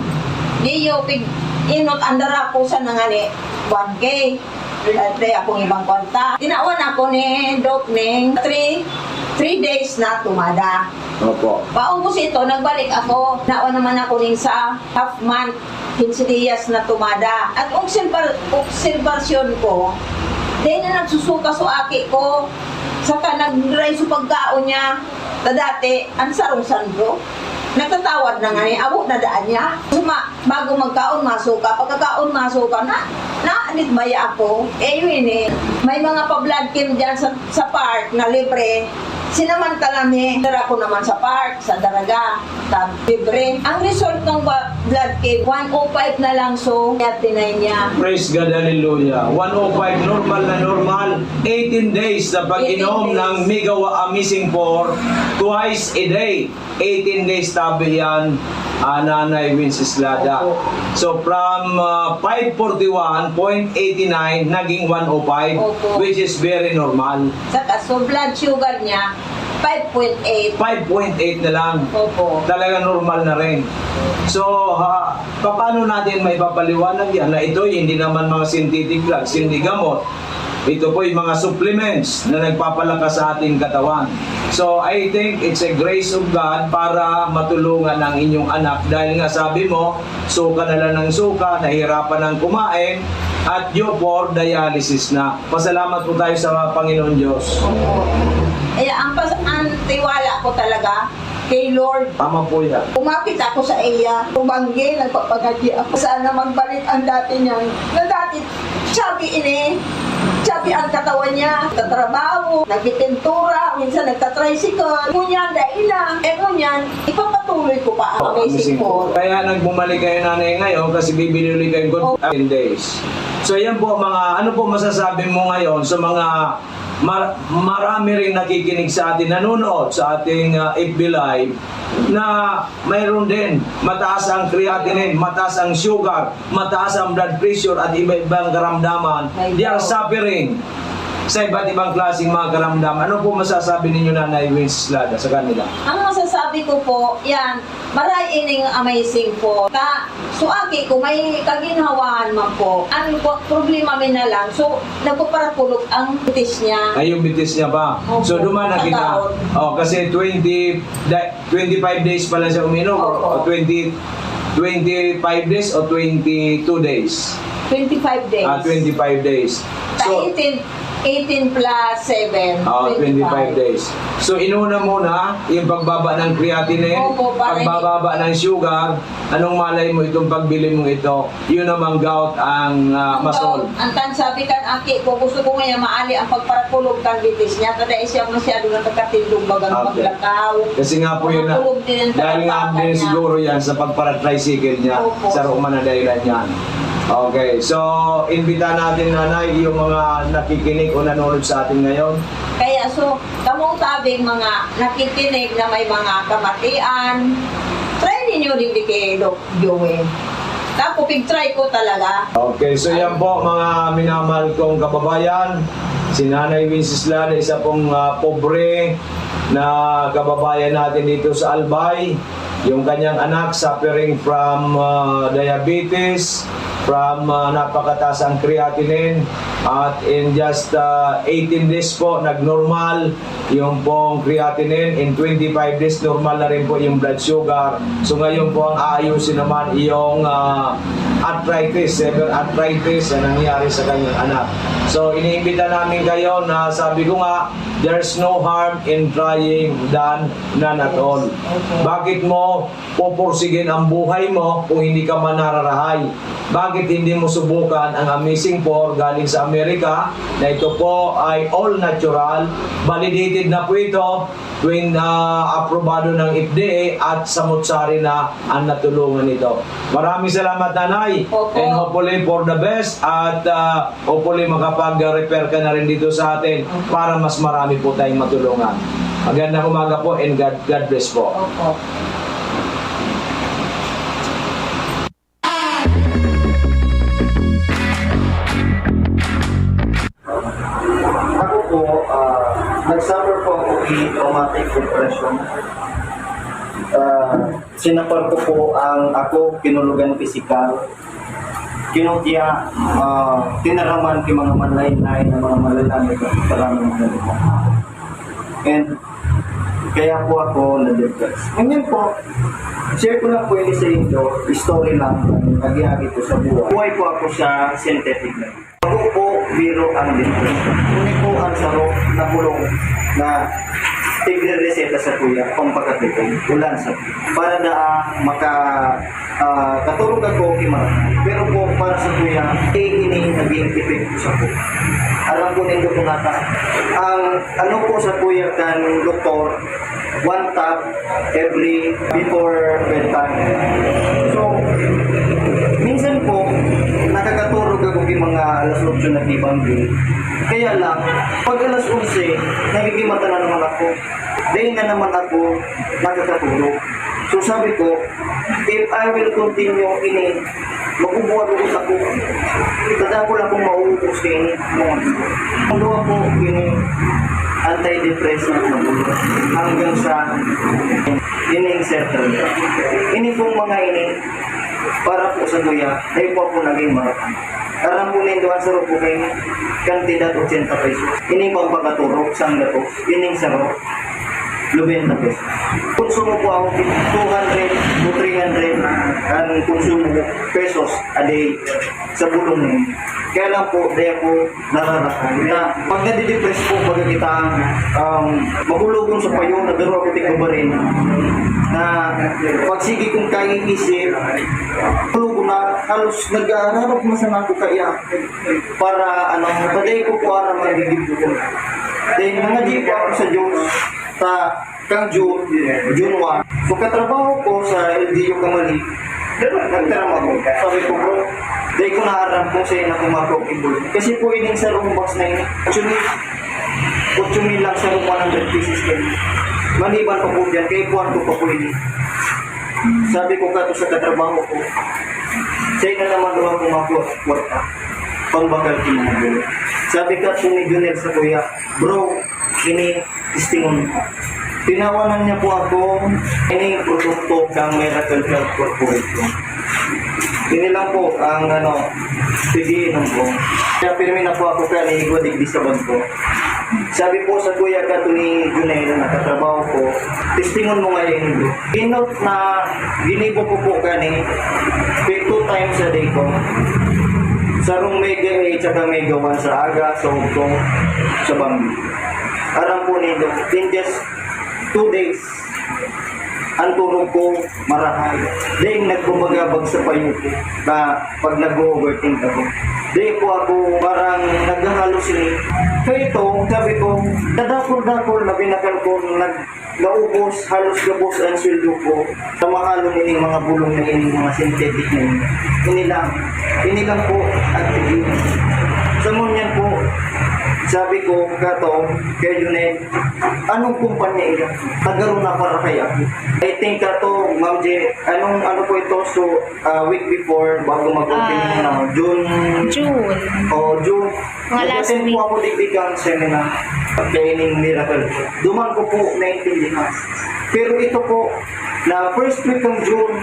Di yung pig-, inot, andara ko sa nangani, one K. Wala akong ibang kwarta. Tinawan ako ni Doc ning three, three days na tumada. Opo. Paubos ito, nagbalik ako. Nawa naman ako ning sa half month, quince dias na tumada. At obserbar-, obserbasyon ko, dahil na nagsusuka so aki ko, saka nag-dry so pagkaon niya. Ta dati, ang sarong sandro, nagtatawad na nga ni, abo na daan niya. Suma, bago magkaon, masuka. Pagkakaon, masuka na. Naanit baya ako. Eh, yun eh. May mga pa-blood chem dyan sa, sa park na libre. Sinamantala mi. Dara ko naman sa park, sa Daraga. Tab-, libre. Ang result ng ba-, blood chem, one oh five na lang. So, kaya tinay niya. Praise God, hallelujah. One oh five, normal na normal. Eighteen days na pag-inom Eighteen days. ng Megawa Amazing four twice a day. Eighteen days tabi yan, ah, Nanay Wenceslada. Opo. So, from, ah, five forty-one point eighty-nine, naging one oh five, Opo. which is very normal. Saka, so, blood sugar niya, five point eight. Five point eight na lang. Opo. Talaga normal na rin. So, ha, paano natin maipapaliwanag yan na ito'y hindi naman mga synthetic drugs, hindi gamot? Ito po'y mga supplements na nagpapalakas sa ating katawan. So, I think it's a grace of God para matulungan ang inyong anak. Dahil nga sabi mo, suka na lang ng suka, nahihirapan ng kumain, at due for dialysis na. Pasalamat po tayo sa mga Panginoon Diyos. Opo. Kaya ang pas-, ang tiwala ko talaga kay Lord. Tama po yan. Kumapit ako sa iya. Tumanggi, nagpapagadyi ako. Sana magbalik ang dati niya. Na dati, chubby ini. Chubby ang katawan niya. Nagtatrabaho, nagpipintura, minsan nagtatricycle. Ngunyan, dai na. Eh, ngunyan, ipapatuloy ko pa ang Ah, amazing amazing po. Kaya nagbumalik kayo, nanay, ngayon kasi bibili ulit kayo good Opo. ten days. So, yan po, mga, ano po masasabi mo ngayon sa mga mar-, marami ring nakikinig sa atin, nanonood sa ating, ah, F B Live, na mayroon din mataas ang creatinine, mataas ang sugar, mataas ang blood pressure at iba-ibang karamdaman. May They are gout. suffering sa iba't ibang klaseng mga karamdaman. Ano po masasabi ninyo, Nanay Wenceslada, sa kanila? Ang masasabi ko po, yan, maray ining amazing po. Ta, so aki ko, may kaginhawaan man po. Ang po, problema mi na lang, so, nagpaparakulog ang bitis niya. Ay, yung bitis niya ba? Opo. So, duman na kita. Pagkaon. Oh, kasi twenty, da-, twenty-five days pala siya uminom, Opo. o twenty, twenty-five days o twenty-two days? Twenty-five days. Ah, twenty-five days. Sa So, eighteen, eighteen plus seven, Ah, twenty-five. twenty-five days. So, inuna muna yung pagbaba ng creatinine, Opo, pare. pagbababa ng sugar, anong malay mo itong pagbili mong ito? Yun namang gout ang, ah, Ang masol. gout, ang tan-, sabi kan aki ko, gusto ko ngayon maali ang pagparakulog kan bitis niya, kada siya masyado na nagkatindog bagang Okay. maglakaw. Kasi nga po yun na, Makakulog din ang dahil nga pagpapaka din niya. siguro yan sa pagpara-tricycle niya, Opo. sa Roma na dahilan yan. Okay, so, imbita natin, Nanay, yung mga nakikinig o nanonood sa atin ngayon. Kaya, so, kamong tabing mga nakikinig na may mga kamatian, try ninyo din di kay Doc Joey. Tapos, pig-try ko talaga. Okay, so yan po, mga minamahal kong kababayan. Si Nanay Wenceslada, isa pong, ah, pobre na kababayan natin dito sa Albay. Yung kanyang anak suffering from, ah, diabetes, from, ah, napakataas ang creatinine. At in just, ah, eighteen days po, nag-normal yung pong creatinine. In twenty-five days, normal na rin po yung blood sugar. So ngayon po, ang aayusin naman yung, ah, arthritis, severe arthritis na nangyari sa kanyang anak. So, iniimbita namin kayo na sabi ko nga, there's no harm in trying than none at all. Bakit mo pupursigin ang buhay mo kung hindi ka manararahay? Bakit hindi mo subukan ang Amazing Four galing sa Amerika na ito po ay all natural, validated na po ito, when ah, aprobado ng F D A at samot-sari na ang natulungan nito. Maraming salamat, Nanay. Opo. And hopefully for the best at ah, hopefully makapag-refer ka na rin dito sa atin para mas marami po tayong matulungan. Magandang umaga po and God, God bless po. Opo. Ako po, ah, nag-suffer po ako ng traumatic depression. Ah, sinapar ko po ang ako, kinulugan pisikal. Kinutya, ah, tinaraman ki mga manlain-lain na mga manlain-lain na tinaraman ko. And kaya po ako na-depress. Ngayon po, share ko lang po ini sa inyo, story lang, agi-agi po sa buhay. Buhay po ako sa synthetic life. Ako po, biro ang depression. Ini po ang sarong na bulong na tigre-reseta sa kuya, pampakatipon, ulan sa para na maka ah, katurog ako ki Mara. Pero po, para sa kuya, eh, ini naging epekto sa ko. Aram po nindo po nata, ang ano po sa kuya kan doktor, one tab every before bedtime. So, minsan po, nakakaturog ako ki mga alas otso na ki banggi. Kaya lang, pag alas onse, nagigimata na naman ako. Dahil na naman ako nakakaturog. So sabi ko, if I will continue ini, magubuwag-ugot ako. Kadakul akong mauubos kaini. Ano ako ini, antidepressant na bulong hanggang sa ini, et cetera. Ini pong mga ini, para po sa kuya, dahil po ako naging marakan. Aram po nindo, ang saro po kayo, kantidad ochenta pesos. Ini pampakaturog, sangga po. Ining saro, nobenta pesos. Konsumo po ako, two hundred to three hundred ang konsumo ko, pesos a day sa bulong na yun. Kaya lang po, di ako nararakan. Na, pag nadidepress po, pag kita, um, magulogon sa payo, nadaro ako tigbabarin, na pag sige kong kaiisip, magulogon na, halos nag-aarabak na sana ako kaya para, ano, paday ko po aram ang gigib ko. Then, nangadi po ako sa Diyos, sa kang June, June one. So, katrabaho ko sa L D U Kamali, nagtaram ako. Sabi ko, bro, dahil ko naaram kung saan ako mag-open. Kasi po, ining sa room box na yun, actually, kutsumin lang sa room one hundred pieces kayo. Maliban pa po dyan, kaya kuhan ko pa po ini. Sabi ko kato sa katrabaho ko, sa ina naman daw ako makuha sa kwarta. Pangbakal ko mga bulo. Sabi ka po ni Junel sa kuya, bro, ini testingon ko. Tinawanan niya po ako, ini produkto kang Miracle Health Corporation. Ini lang po ang ano, pigiinom ko. Kaya pirmi na po ako kaya niigwa digdi sa bangko. Sabi po sa kuya ka ni Junel, nakatrabaho ko, testingon mo ngayon, bro. Inot na ginibo ko po kani, two times a day ko. Sarong mega eight tsaka mega one sa aga, sa ugtong, sa banggi. Aram po nindo, in just two days, ang turog ko marahay. Dahil nagbabagabag sa payo ko na pag nag-overthink ako. Dahil po ako parang naghahalusinate. Kaya ito, sabi ko, dadakol-dakol na binakal ko nag naubos, halos gabos ang sweldo ko sa mahalong ining mga bulong na ining mga synthetic na ini. Ini lang, ini lang po ang tigil. Sa ngunyan po, sabi ko, kato, kay Junel, anong kumpanya iyan? Tagaro na para kay ako. I think kato, Ma'am J, anong ano po ito? So, ah, week before, bago mag-open Ah, na, June, June. O June, Mga last nag-attend week. Po ako digdi kan seminar kay ining Miracle. Duman ko po naintindihan. Pero ito po, na first week ng June,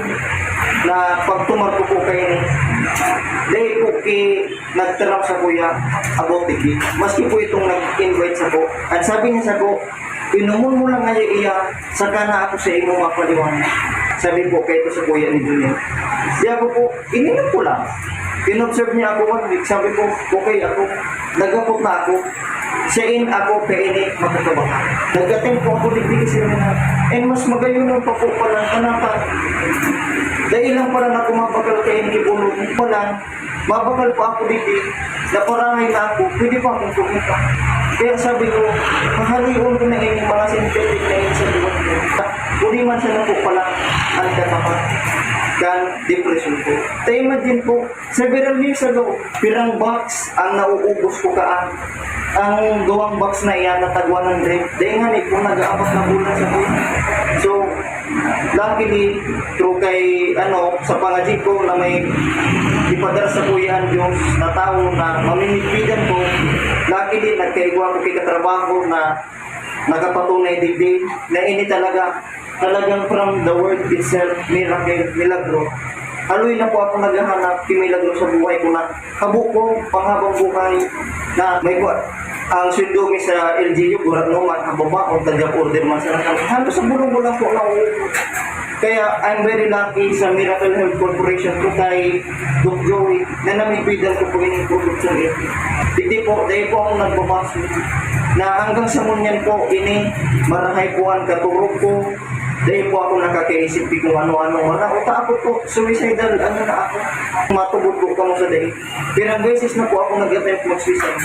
na pagtumar ko po kay ini, dahil po ki nagtaram sa kuya about digdi. Maski po itong nag-invite sa ko, ang sabi niya sa ko, inomon mo lang ngayon iya, saka na ako sa imo mapaliwanag. Sabi po, kaya ito sa kuya ni Junel. Di ako po, ininom ko lang. In-observe niya ako one week. Sabi ko, okay ako. Nagapot na ako. Siya in ako, kaya ini, makakabahan. Nagkating po ako, digdi kasi na. And mas magayon pa po pala, kanapa. Dahil lang pala na kumabakal kaya ini, kibulo pa lang. Mabakal pa ako digdi, naparahay na ako, pwede pa akong kumita. Kaya sabi ko, hahaloy ko na ini, mga synthetic na ini sa buwan ko. Pwede man siya na po pala ang katapat kan depression ko. Ta imagine po, several years ago, pirang box ang nauubos ko kaan. Ang duwang box na iyan na tag one hundred, dahil nga ni po nag-aapat na bulan sa buwan. So, luckily, through kay, ano, sa pangadji ko na may ipadara sa kuya ang Diyos na tawo na mamimigbidan ko, luckily, nagkaigwa ko kay katrabaho na nakapatunay digdi na ini talaga, talagang from the word itself, miracle, milagro. Haloy na po ako naghahanap ki milagro sa buhay ko na habo ko, panghabang buhay, na may kwa-, ang sweldo mi sa L G U, gurano man, ang babaon, taga-order man sa nakal-, halos sa bulong ko lang po nauubos. Kaya, I'm very lucky sa Miracle Health Corporation ko kay Doc Joey na namigbidan ko po ining produksyon ito. Hindi po, dahil po ako nagbabaksin na hanggang sa ngunyan po, ini, marahay po ang katurog ko. Dahil po ako nakakaisip di kung ano-ano. Wala, uta ako po, suicidal, ano na ako. Matubod po kamo sa dahil. Pirang beses na po ako nag-attempt mag-suicide.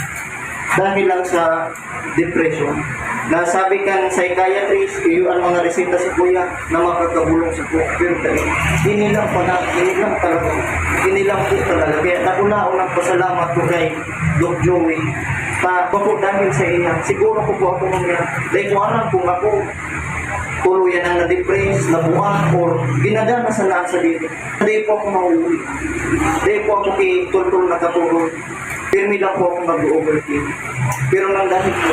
Dahil lang sa depression. Na sabi kan psychiatrist, iyo ang mga reseta sa kuya na makakabulong sa kuya. Pero dahil, inilang pa na, inilang talaga. Inilang po talaga. Kaya nakulaon ang pasalamat ko kay Doc Joey. Pa, pa po dahil sa iya. Siguro ko po ako nga. Dahil ko alam kung ako, tuluyan ang na-depress, nabuang, or ginagana sa nasa diri. Hindi po ako mauwi. Hindi po ako kitultol na katulog. Pirmi lang po ako mag-overthink. Pero nang dahil po,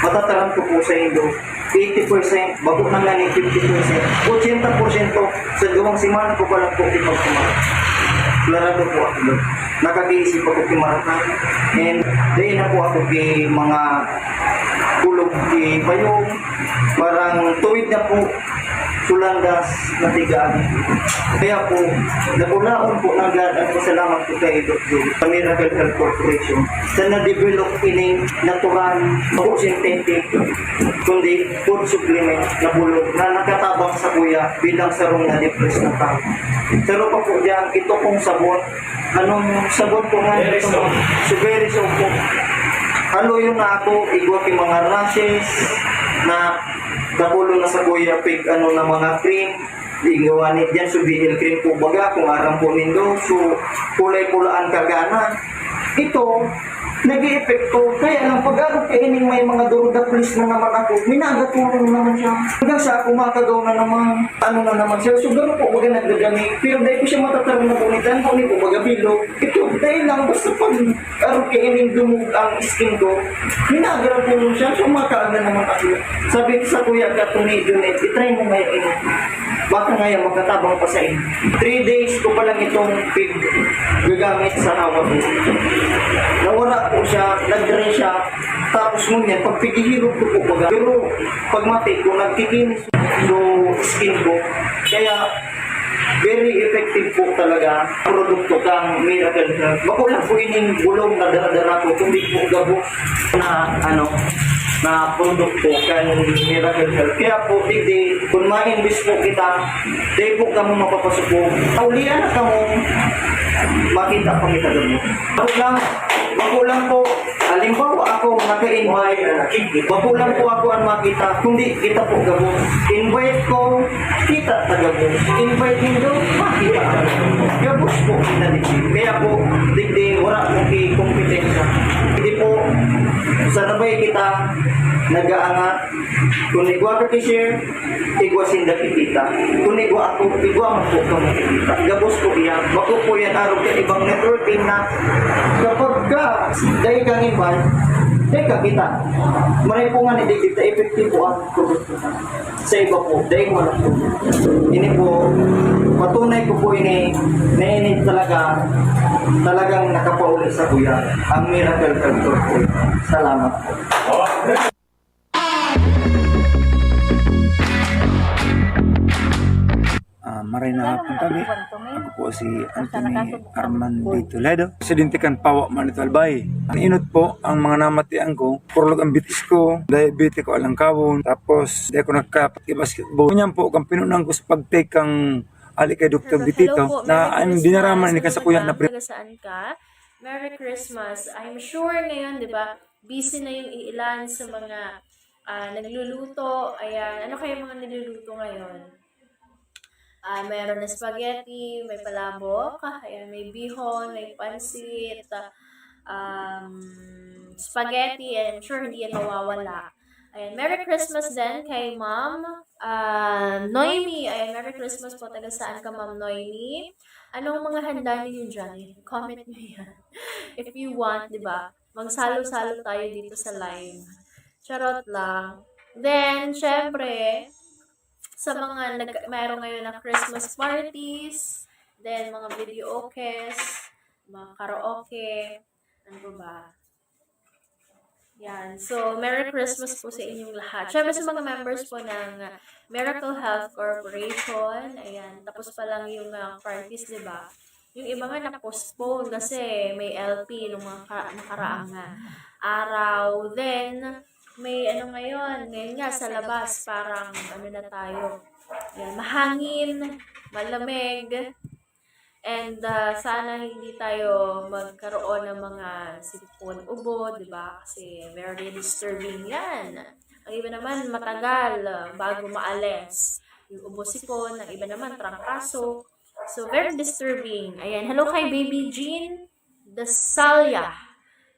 matataram ko po sa indo, eighty percent, bako na nga ni fifty percent, eighty percent sa duwang semana ko pa lang po ipagkumakas. Klarado po ako doon. Nakakaisip ako ki Maracay. And dahil na po ako ki mga kulog ki Payong, parang tuwid na po, sulandas na tigaan. Kaya po, nakulaon po nanggad ang pasalamat ko kay Doc Joe sa Miracle Health Corporation sa na-develop ining natural, ako synthetic, kundi food supplement na bulog na nakatabang sa kuya bilang sarong na-depress na tao. Saro pa po dyan, ito pong sabon, anong sabon po nga Very ito? Soap. Strawberry soap po. Haloy na ako, igwa ki mga rashes na nakulo na sa kuya pig, ano, na mga cream. Igwa ni dyan, so B L cream po baga, kung aram po nindo. So, kulay pula ang kagana. Ito, nag-eepekto. Kaya lang, pag ako kaining may mga durudaplis na naman ako, minagatulong naman siya. Hanggang sa ako makagaw na naman, ano na naman siya. So, gano'n po baga nagdadami. Pero dahil ko siya matatarong na bunitan, kung ito baga bilog. Ito, dahil lang, basta pag Aron kay ining dumog ang skin ko, minagrab ko nun siya, so makaagdan naman ako. Sabi ko sa kuya ka, "Tuni, Junel, itry mo ngayon ini. Baka ngayon makatabang pa sa inyo." Three days ko pa lang itong pig gagamit sa hawak ko. Nawala po siya, nag-dry siya. Tapos ngunyan, pag pigihilot ko po baga. Pero pag mati ko, nagkikinis yung skin ko. Kaya, very effective po talaga produkto kang Miracle Health. Bako lang po ining bulong na dara-dara ko, kundi po gabos na, ano, na produkto kang Miracle Health. Kaya po, digdi, kung ma-invest po kita, di po kamo mapapasuko. Ulian na kamo, makita pa kita gabos. Bako lang, bako lang po, halimbawa ako, naka-invite, bako lang po ako ang makita, kundi kita po gabos. Invite ko, kita ta gabos. Invite nindo, makita ta gabos. Gabos po kita digdi. Kaya po, digdi, wala po ki kompetensya. Hindi po, sa nabay kita, nag-aangat. Kung igwa ka ki-share, igwa sinda ki kita. Kung igwa ako, igwa man po kamo ki kita. Gabos po iyan. Bako po yan, arog ka ibang networking na kapag ka, dahil kang invite, dahil ka kita. Maray po nga ni David, na epektibo ang produkto na. Sa iba po, dahil wala po. Ini po, patunay ko po ini, na ini talaga, talagang nakapauli sa kuya, ang miracle culture po. Salamat po. Maray na hapon kami. Ako po si Anthony Armandi Toledo, presidente kan Pawa Manito Albay. Ang inot po, ang mga namatian ko, kurlog ang bitis ko, diabetic ko, alangkawon, tapos di ako nagka-basketball. Ngunyan po, ang pinunan ko sa pag-take kang ali kay Doktor Hello, Bitito, hello po. Merry na ang Christmas. Dinaraman ni Ano ka sa kuya na naman? Taga saan ka? Merry Christmas. I'm sure ngayon, di ba, busy na yung ilan sa mga, ah, nagluluto. Ayan, ano kayo mga niluluto ngayon? Ah, meron na spaghetti, may palabok, ayan, may bihon, may pansit, um, spaghetti, I'm sure hindi yan mawawala. Ayan, Merry Christmas din kay Ma'am, ah, Noemi. Ayan, Merry Christmas po. Taga saan ka, Ma'am Noemi? Anong mga handa ninyo dyan? Comment nyo yan. If you want, di ba? Magsalo-salo tayo dito sa live. Charot lang. Then, syempre, sa mga nag-, meron ngayon na Christmas parties, then mga videokes, mga karaoke, ano pa ba? Yan. So, Merry Christmas po sa inyong lahat. Syempre sa mga members po ng, uh, Miracle Health Corporation, ayan, tapos pa lang yung, uh, parties, di ba? Yung iba nga na-postpone kasi may L P nung mga ka-, nakaraang, uh, araw. Then, may ano ngayon, ngayon nga sa labas, parang ano na tayo. Yan, mahangin, malamig. And, ah, sana hindi tayo magkaroon ng mga sipon, ubo, di ba? Kasi very disturbing yan. Ang iba naman, matagal, ah, bago maalis. Yung ubo, sipon, ang iba naman, trangkaso. So, very disturbing. Ayan. Hello kay Baby Jean Dasalia.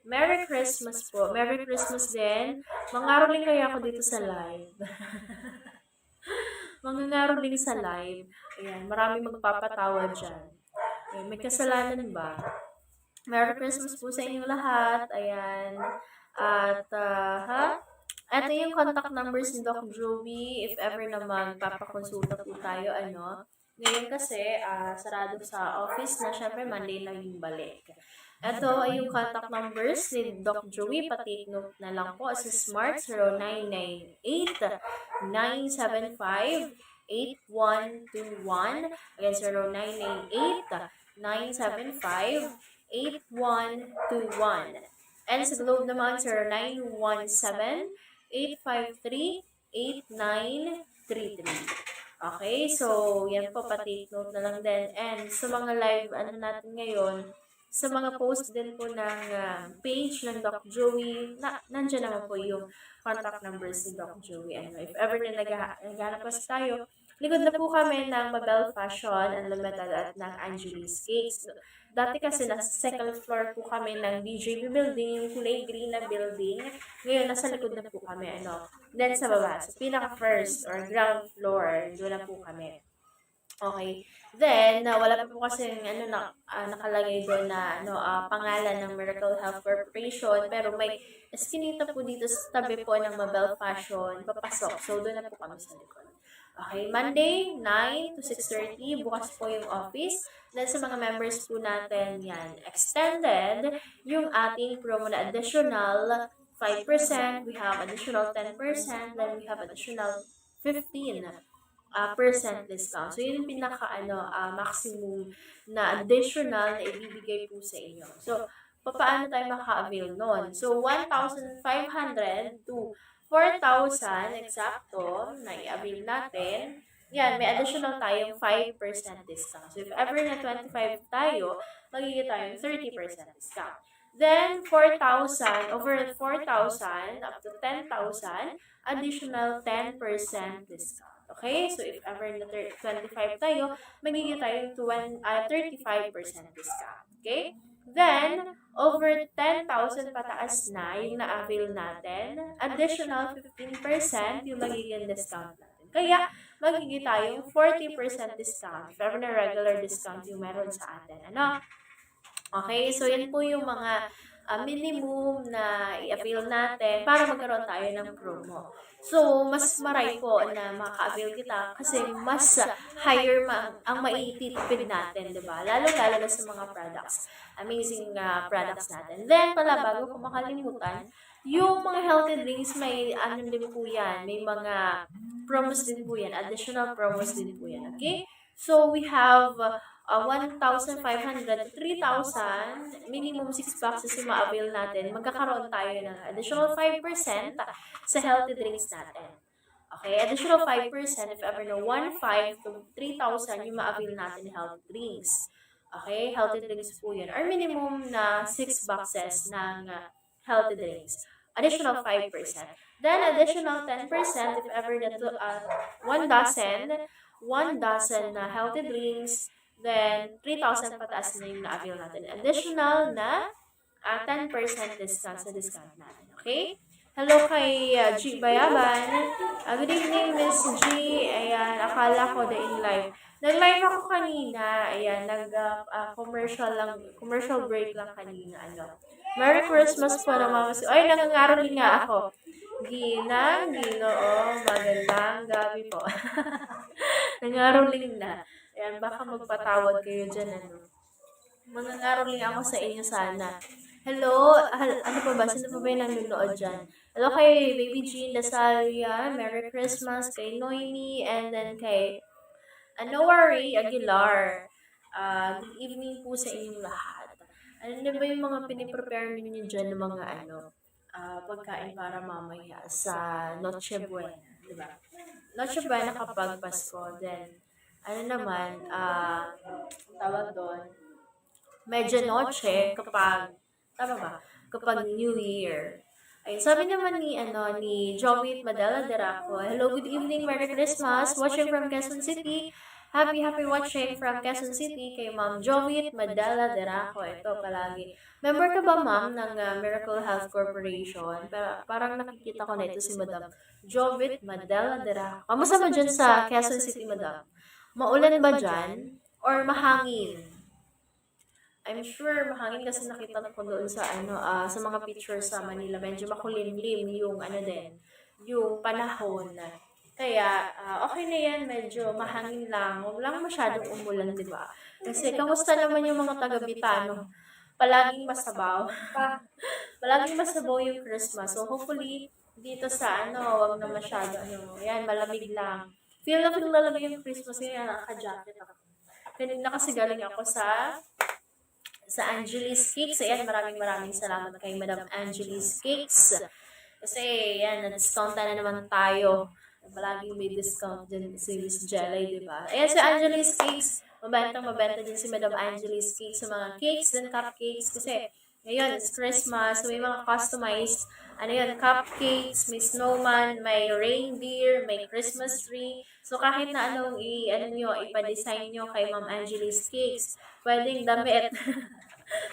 Merry Christmas po. Merry Christmas din. Mangaroling kaya ako dito sa live. Mangangaroling sa live. Ayan, maraming magpapatawa dyan. Ayan, may kasalanan ba? Merry Christmas po sa inyong lahat. Ayan. At, ah, ha? Ito yung contact numbers ni Doc Joey. If ever na magpapakonsulta po tayo, ano. Ngayon kasi, ah, sarado sa office na. Syempre, Monday na yung balik. Ito ay yung contact numbers ni Doc Joey. Pati note na lang po sa Smart, zero nine nine eight, nine seven five, eight one two one. Again, zero nine nine eight, nine seven five, eight one two one. And sa Globe naman, zero nine one seven, eight five three, eight nine three three. Okay, so yan po, pati note na lang din. And sa mga live, ano natin ngayon, sa mga post din po ng, ah, page ng Doc Joey, na, nandiyan naman po yung contact numbers ni Doc Joey. Ano, if ever na nagha-, naghahanap kasi tayo, likod na po kami ng Mabel Fashion Unlimited at ng Angeles Cakes. Dati kasi nasa second floor po kami ng D J B building, yung kulay green na building. Ngayon, nasa likod na po kami, ano. Then, sa baba, sa pinaka-first or ground floor, doon na po kami. Okay. Then, ah, wala pa po kasing, ano, na, ah, nakalagay doon na, ano, ah, pangalan ng Miracle Health Corporation, pero may eskinita po dito sa tabi po ng Mabel Fashion, papasok. So, doon na po kami sa likod. Okay, Monday, nine to six thirty, bukas po yung office. Then, sa mga members po natin, yan, extended yung ating promo na additional five percent, we have additional ten percent, then we have additional fifteen, ah, percent discount. So, yun yung pinaka, ano, ah, maximum na additional na ibibigay po sa inyo. So, papaano tayo maka-avail nun? So, one thousand five hundred to four thousand eksakto na i-avail natin. Yan, may additional tayong five percent discount. So, if ever na twenty-five tayo, magiging tayong thirty percent discount. Then, four thousand, over four thousand, up to ten thousand, additional ten percent discount. Okay? So, if ever na thir-, twenty-five tayo, magiging tayong twen-, ah, thirty-five percent discount. Okay? Then, over ten thousand pataas na yung na-avail natin, additional fifteen percent yung magiging discount natin. Kaya, magiging tayong forty percent discount if ever na regular discount yung meron sa atin. Ano? Okay, so yan po yung mga, ah, minimum na i-avail natin para magkaroon tayo ng promo. So, mas maray po na maka-avail kita kasi mas, ah, higher ma-, ang maititipid natin, di ba? Lalo-lalo na sa mga products. Amazing, ah, products natin. Then pala, bago ko makalimutan, yung mga healthy drinks, may ano din po yan, may mga promos din po yan, additional promos din po yan, okay? So, we have uh, uh, one thousand five hundred to three thousand, minimum six boxes yung ma-avail natin. Magkakaroon tayo ng additional five percent sa healthy drinks natin. Okay, additional five percent if ever na one five to three thousand yung ma-avail natin healthy drinks. Okay, healthy drinks po yun. Or minimum na six boxes ng uh, healthy drinks. Additional five percent. Then, additional ten percent if ever na to, uh, one dozen, one dozen na healthy drinks, then three thousand pataas na yung na-avail natin. Additional na uh, ten percent discount sa discount natin. Okay? Hello kay uh, G Bayaban. Uh, good evening, Miss G. Ayan, akala ko the in live. Nag-live ako kanina. Ayan, nag uh, uh, commercial lang, commercial break lang kanina. Ano. Merry Christmas po ng mga si... Ay, nangangaroling nga ako. Ginang, Ginoo, magandang gabi po. Nangaroling na. Ayan, baka magpatawad kayo dyan, ano. Mangangaroling ako sa inyo sana. Hello, hal- ano pa ba? Sino pa ba yung nanonood dyan? Hello kay Baby Jean Dasalia, Merry Christmas kay Noemi, and then kay Anoari Aguilar. Uh, good evening po sa inyong lahat. Ano na ba yung mga piniprepare ninyo dyan ng mga ano, uh, pagkain para mamaya sa Noche Buena, di ba? Noche Buena kapag Pasko, then ano naman, uh, tawag doon, medianoche kapag, tama ba? Kapag New Year. Ayun, sabi naman ni ano ni Jovit Madala Deraco, "Hello, good evening, Merry Christmas. Watching from Quezon City. Happy, happy watching from Quezon City kay Ma'am Jovit Madala Deraco." Ito palagi. Member ka ba, ma'am, ng uh, Miracle Health Corporation? Pero parang nakikita ko na ito si Madam Jovit Madala Deraco. Kamusta mo dyan sa Quezon City, Madam? Maulan ba dyan? Or mahangin? I'm sure mahangin kasi nakita ko doon sa ano ah, sa mga pictures sa Manila, medyo makulimlim yung ano din, yung panahon. Kaya ah, okay na yan, medyo mahangin lang, huwag lang masyadong umulan, di ba? Kasi kamusta naman yung mga taga Bitano? Palaging masabaw. Palaging masabaw yung Christmas. So hopefully dito sa ano, wag na masyado ano, yan, malamig lang. Feel na feel talaga yung Christmas ngayon, naka-jacket ako. Kanina kasi galing ako sa sa Angeles Cakes. Ayan, maraming maraming salamat kay Madam Angeles Cakes. Kasi, yan, na-discount na naman tayo. Palaging may discount din si Miss Jelly, di ba? Ayan, sa Angeles Cakes, mabentang mabenta din si Madam Angeles Cakes sa mga cakes and cupcakes. Kasi, ngayon, it's Christmas. May mga customized, ano yun, cupcakes, may snowman, may reindeer, may Christmas tree. So, kahit na anong i-, ano nyo, ipa-design nyo kay Ma'am Angeles Cakes, pwedeng damit.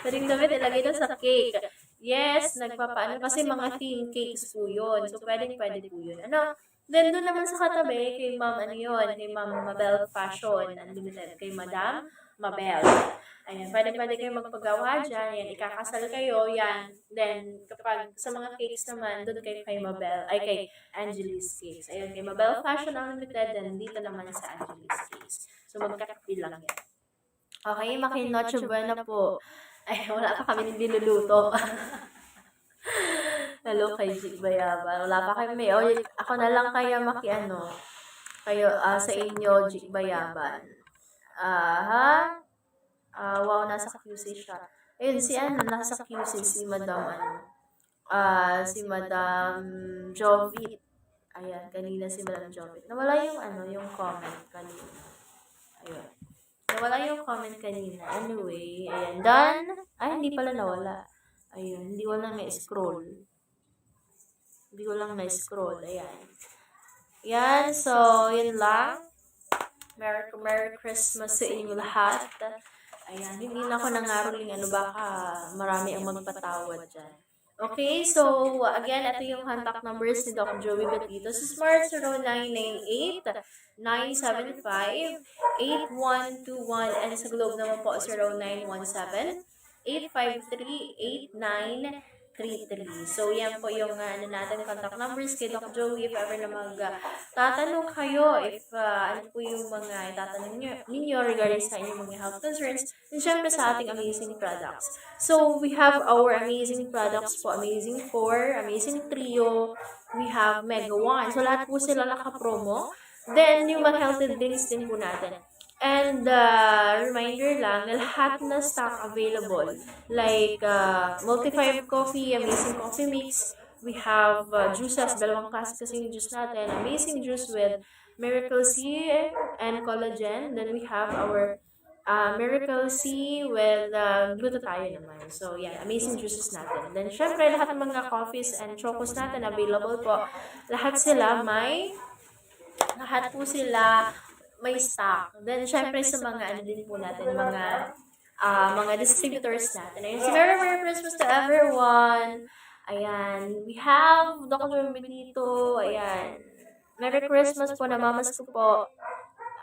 Pwedeng damit ilagay doon sa cake. Yes, nagpapaano kasi mga theme cakes po yun. So, pwedeng pwede po yun. Ano? Then, doon naman sa katabi, kay Ma'am, ano yun, kay Ma'am Mabel Fashion Unlimited, kay Madam Mabel. Ayan, pwede pwede kayo magpagawa dyan. Ayan, ikakasal kayo, yan. Then, kapag sa mga cakes naman, doon kayo kay Mabel, ay kay Angeles Cakes. Ayan, kay Mabel Fashion Unlimited, then dito naman sa Angeles Cakes. So, magkakapil lang yan. Okay, maki Noche Buena po. Ay, wala pa kami niluluto. Hello kay G Bayaban. Wala pa kami. O, ako na lang kaya maki ano, kayo ah, sa inyo, G Bayaban. Aha. Ah, wow, nasa Q C siya. Ayun, si ano, nasa Q C si Madam ano. Ah, si Madam Jovit. Ayan, kanina si Madam Jovit. Nawala yung ano, yung comment kanina. Ayun. Nawala yung comment kanina. Anyway, ayan. Done. Ay, hindi pala nawala. Ayun, hindi ko lang na-scroll. Hindi ko lang na-scroll. Ayan. Yan, so, yun lang. Merry, Merry Christmas sa inyo lahat. Ayan, hindi na ako nangaroling ano, baka marami ang magpatawad dyan. Okay, so again, ito yung contact numbers ni Doc Joey Batito. Sa Smart, zero nine nine eight, nine seven five, eight one two one, and sa Globe naman po, zero nine one seven, eight five three, eight nine three three. So, yan po yung ah, ano natin, contact numbers kay Doc Joey. If ever na mag ah, tatanong kayo, if ah, ano po yung mga itatanong nyo, ninyo regarding sa inyong mga health concerns, and syempre sa ating amazing products. So, we have our amazing products po, Amazing four, Amazing Trio, we have Mega One. So, lahat po sila naka-promo. Then, yung mga healthy drinks din po natin. And uh, reminder lang na lahat na stock available. Like uh, Multi five Coffee, Amazing Coffee Mix. We have uh, juices, dalawang klase kasing juice natin. Amazing juice with Miracle C and collagen. Then we have our uh, Miracle C with uh, glutathione naman. So, yan. Amazing juices natin. Then, syempre, lahat ng mga coffees and chocos natin available po. Lahat sila may, lahat po sila may stock. Then, syempre, sa mga ano din po natin, mga uh, mga distributors natin. Ayun, si Merry Merry Christmas to everyone! Ayan, we have Doctor Benito. Ayan, Merry Christmas po, namamas ko po.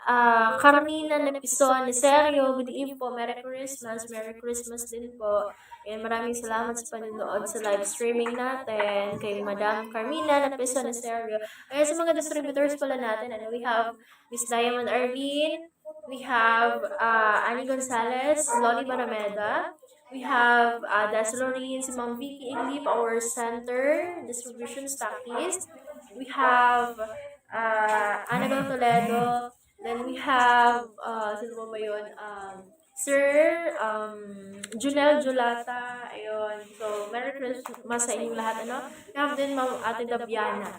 Uh, Carmina Napison ni Serio, good eve po, Merry Christmas, Merry Christmas din po. Ayan, maraming salamat sa panonood sa live streaming natin kay Madam Carmina Napison ni Serio. Ayan, sa mga distributors pala natin, ano, we have Miss Diamond Arvin, we have uh, Annie Gonzalez, Loli Barameda, we have uh, Das Lorin, si Ma'am Vicky Iglip, our center, distribution stockist. We have uh, Annabel Toledo, then we have, uh, sino ba yun? Um, Sir um, Junel Julata, ayun. So, Merry Christmas sa inyong lahat, ano? We have din Ma'am Ate Dabiana.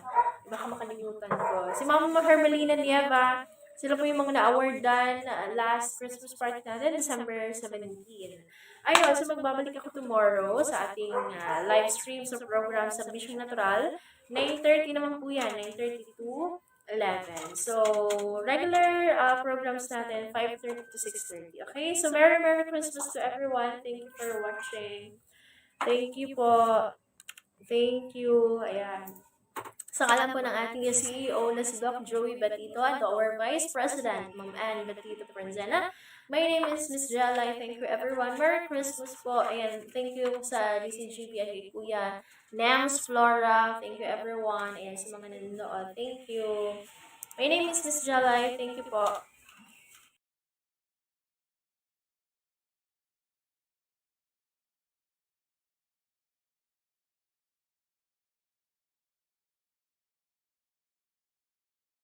Baka makalimutan ko. Si Ma'am Hermelina Nieva, sila po yung mga na-awardan uh, last Christmas party natin, December seventeen. Ayun, so magbabalik ako tomorrow sa ating uh, live stream sa program sa Bisyong Natural. nine thirty naman po yan, nine thirty to eleven. So, regular uh, programs natin, five thirty to six thirty. Okay? So, Merry Merry Christmas to everyone. Thank you for watching. Thank you po. Thank you. Ayan. Sa ngalan po ng ating C E O na si Doc Joey Batito and our Vice President, Ma'am Ann Batito Prenzena, my name is Miss Jelay. Thank you, everyone. Merry Christmas po. Ayan, thank you sa D C G P and kay Kuya Nems Flora. Thank you, everyone. Ayan, sa mga nanonood. Thank you. My name is Miss Jelay. Thank you po.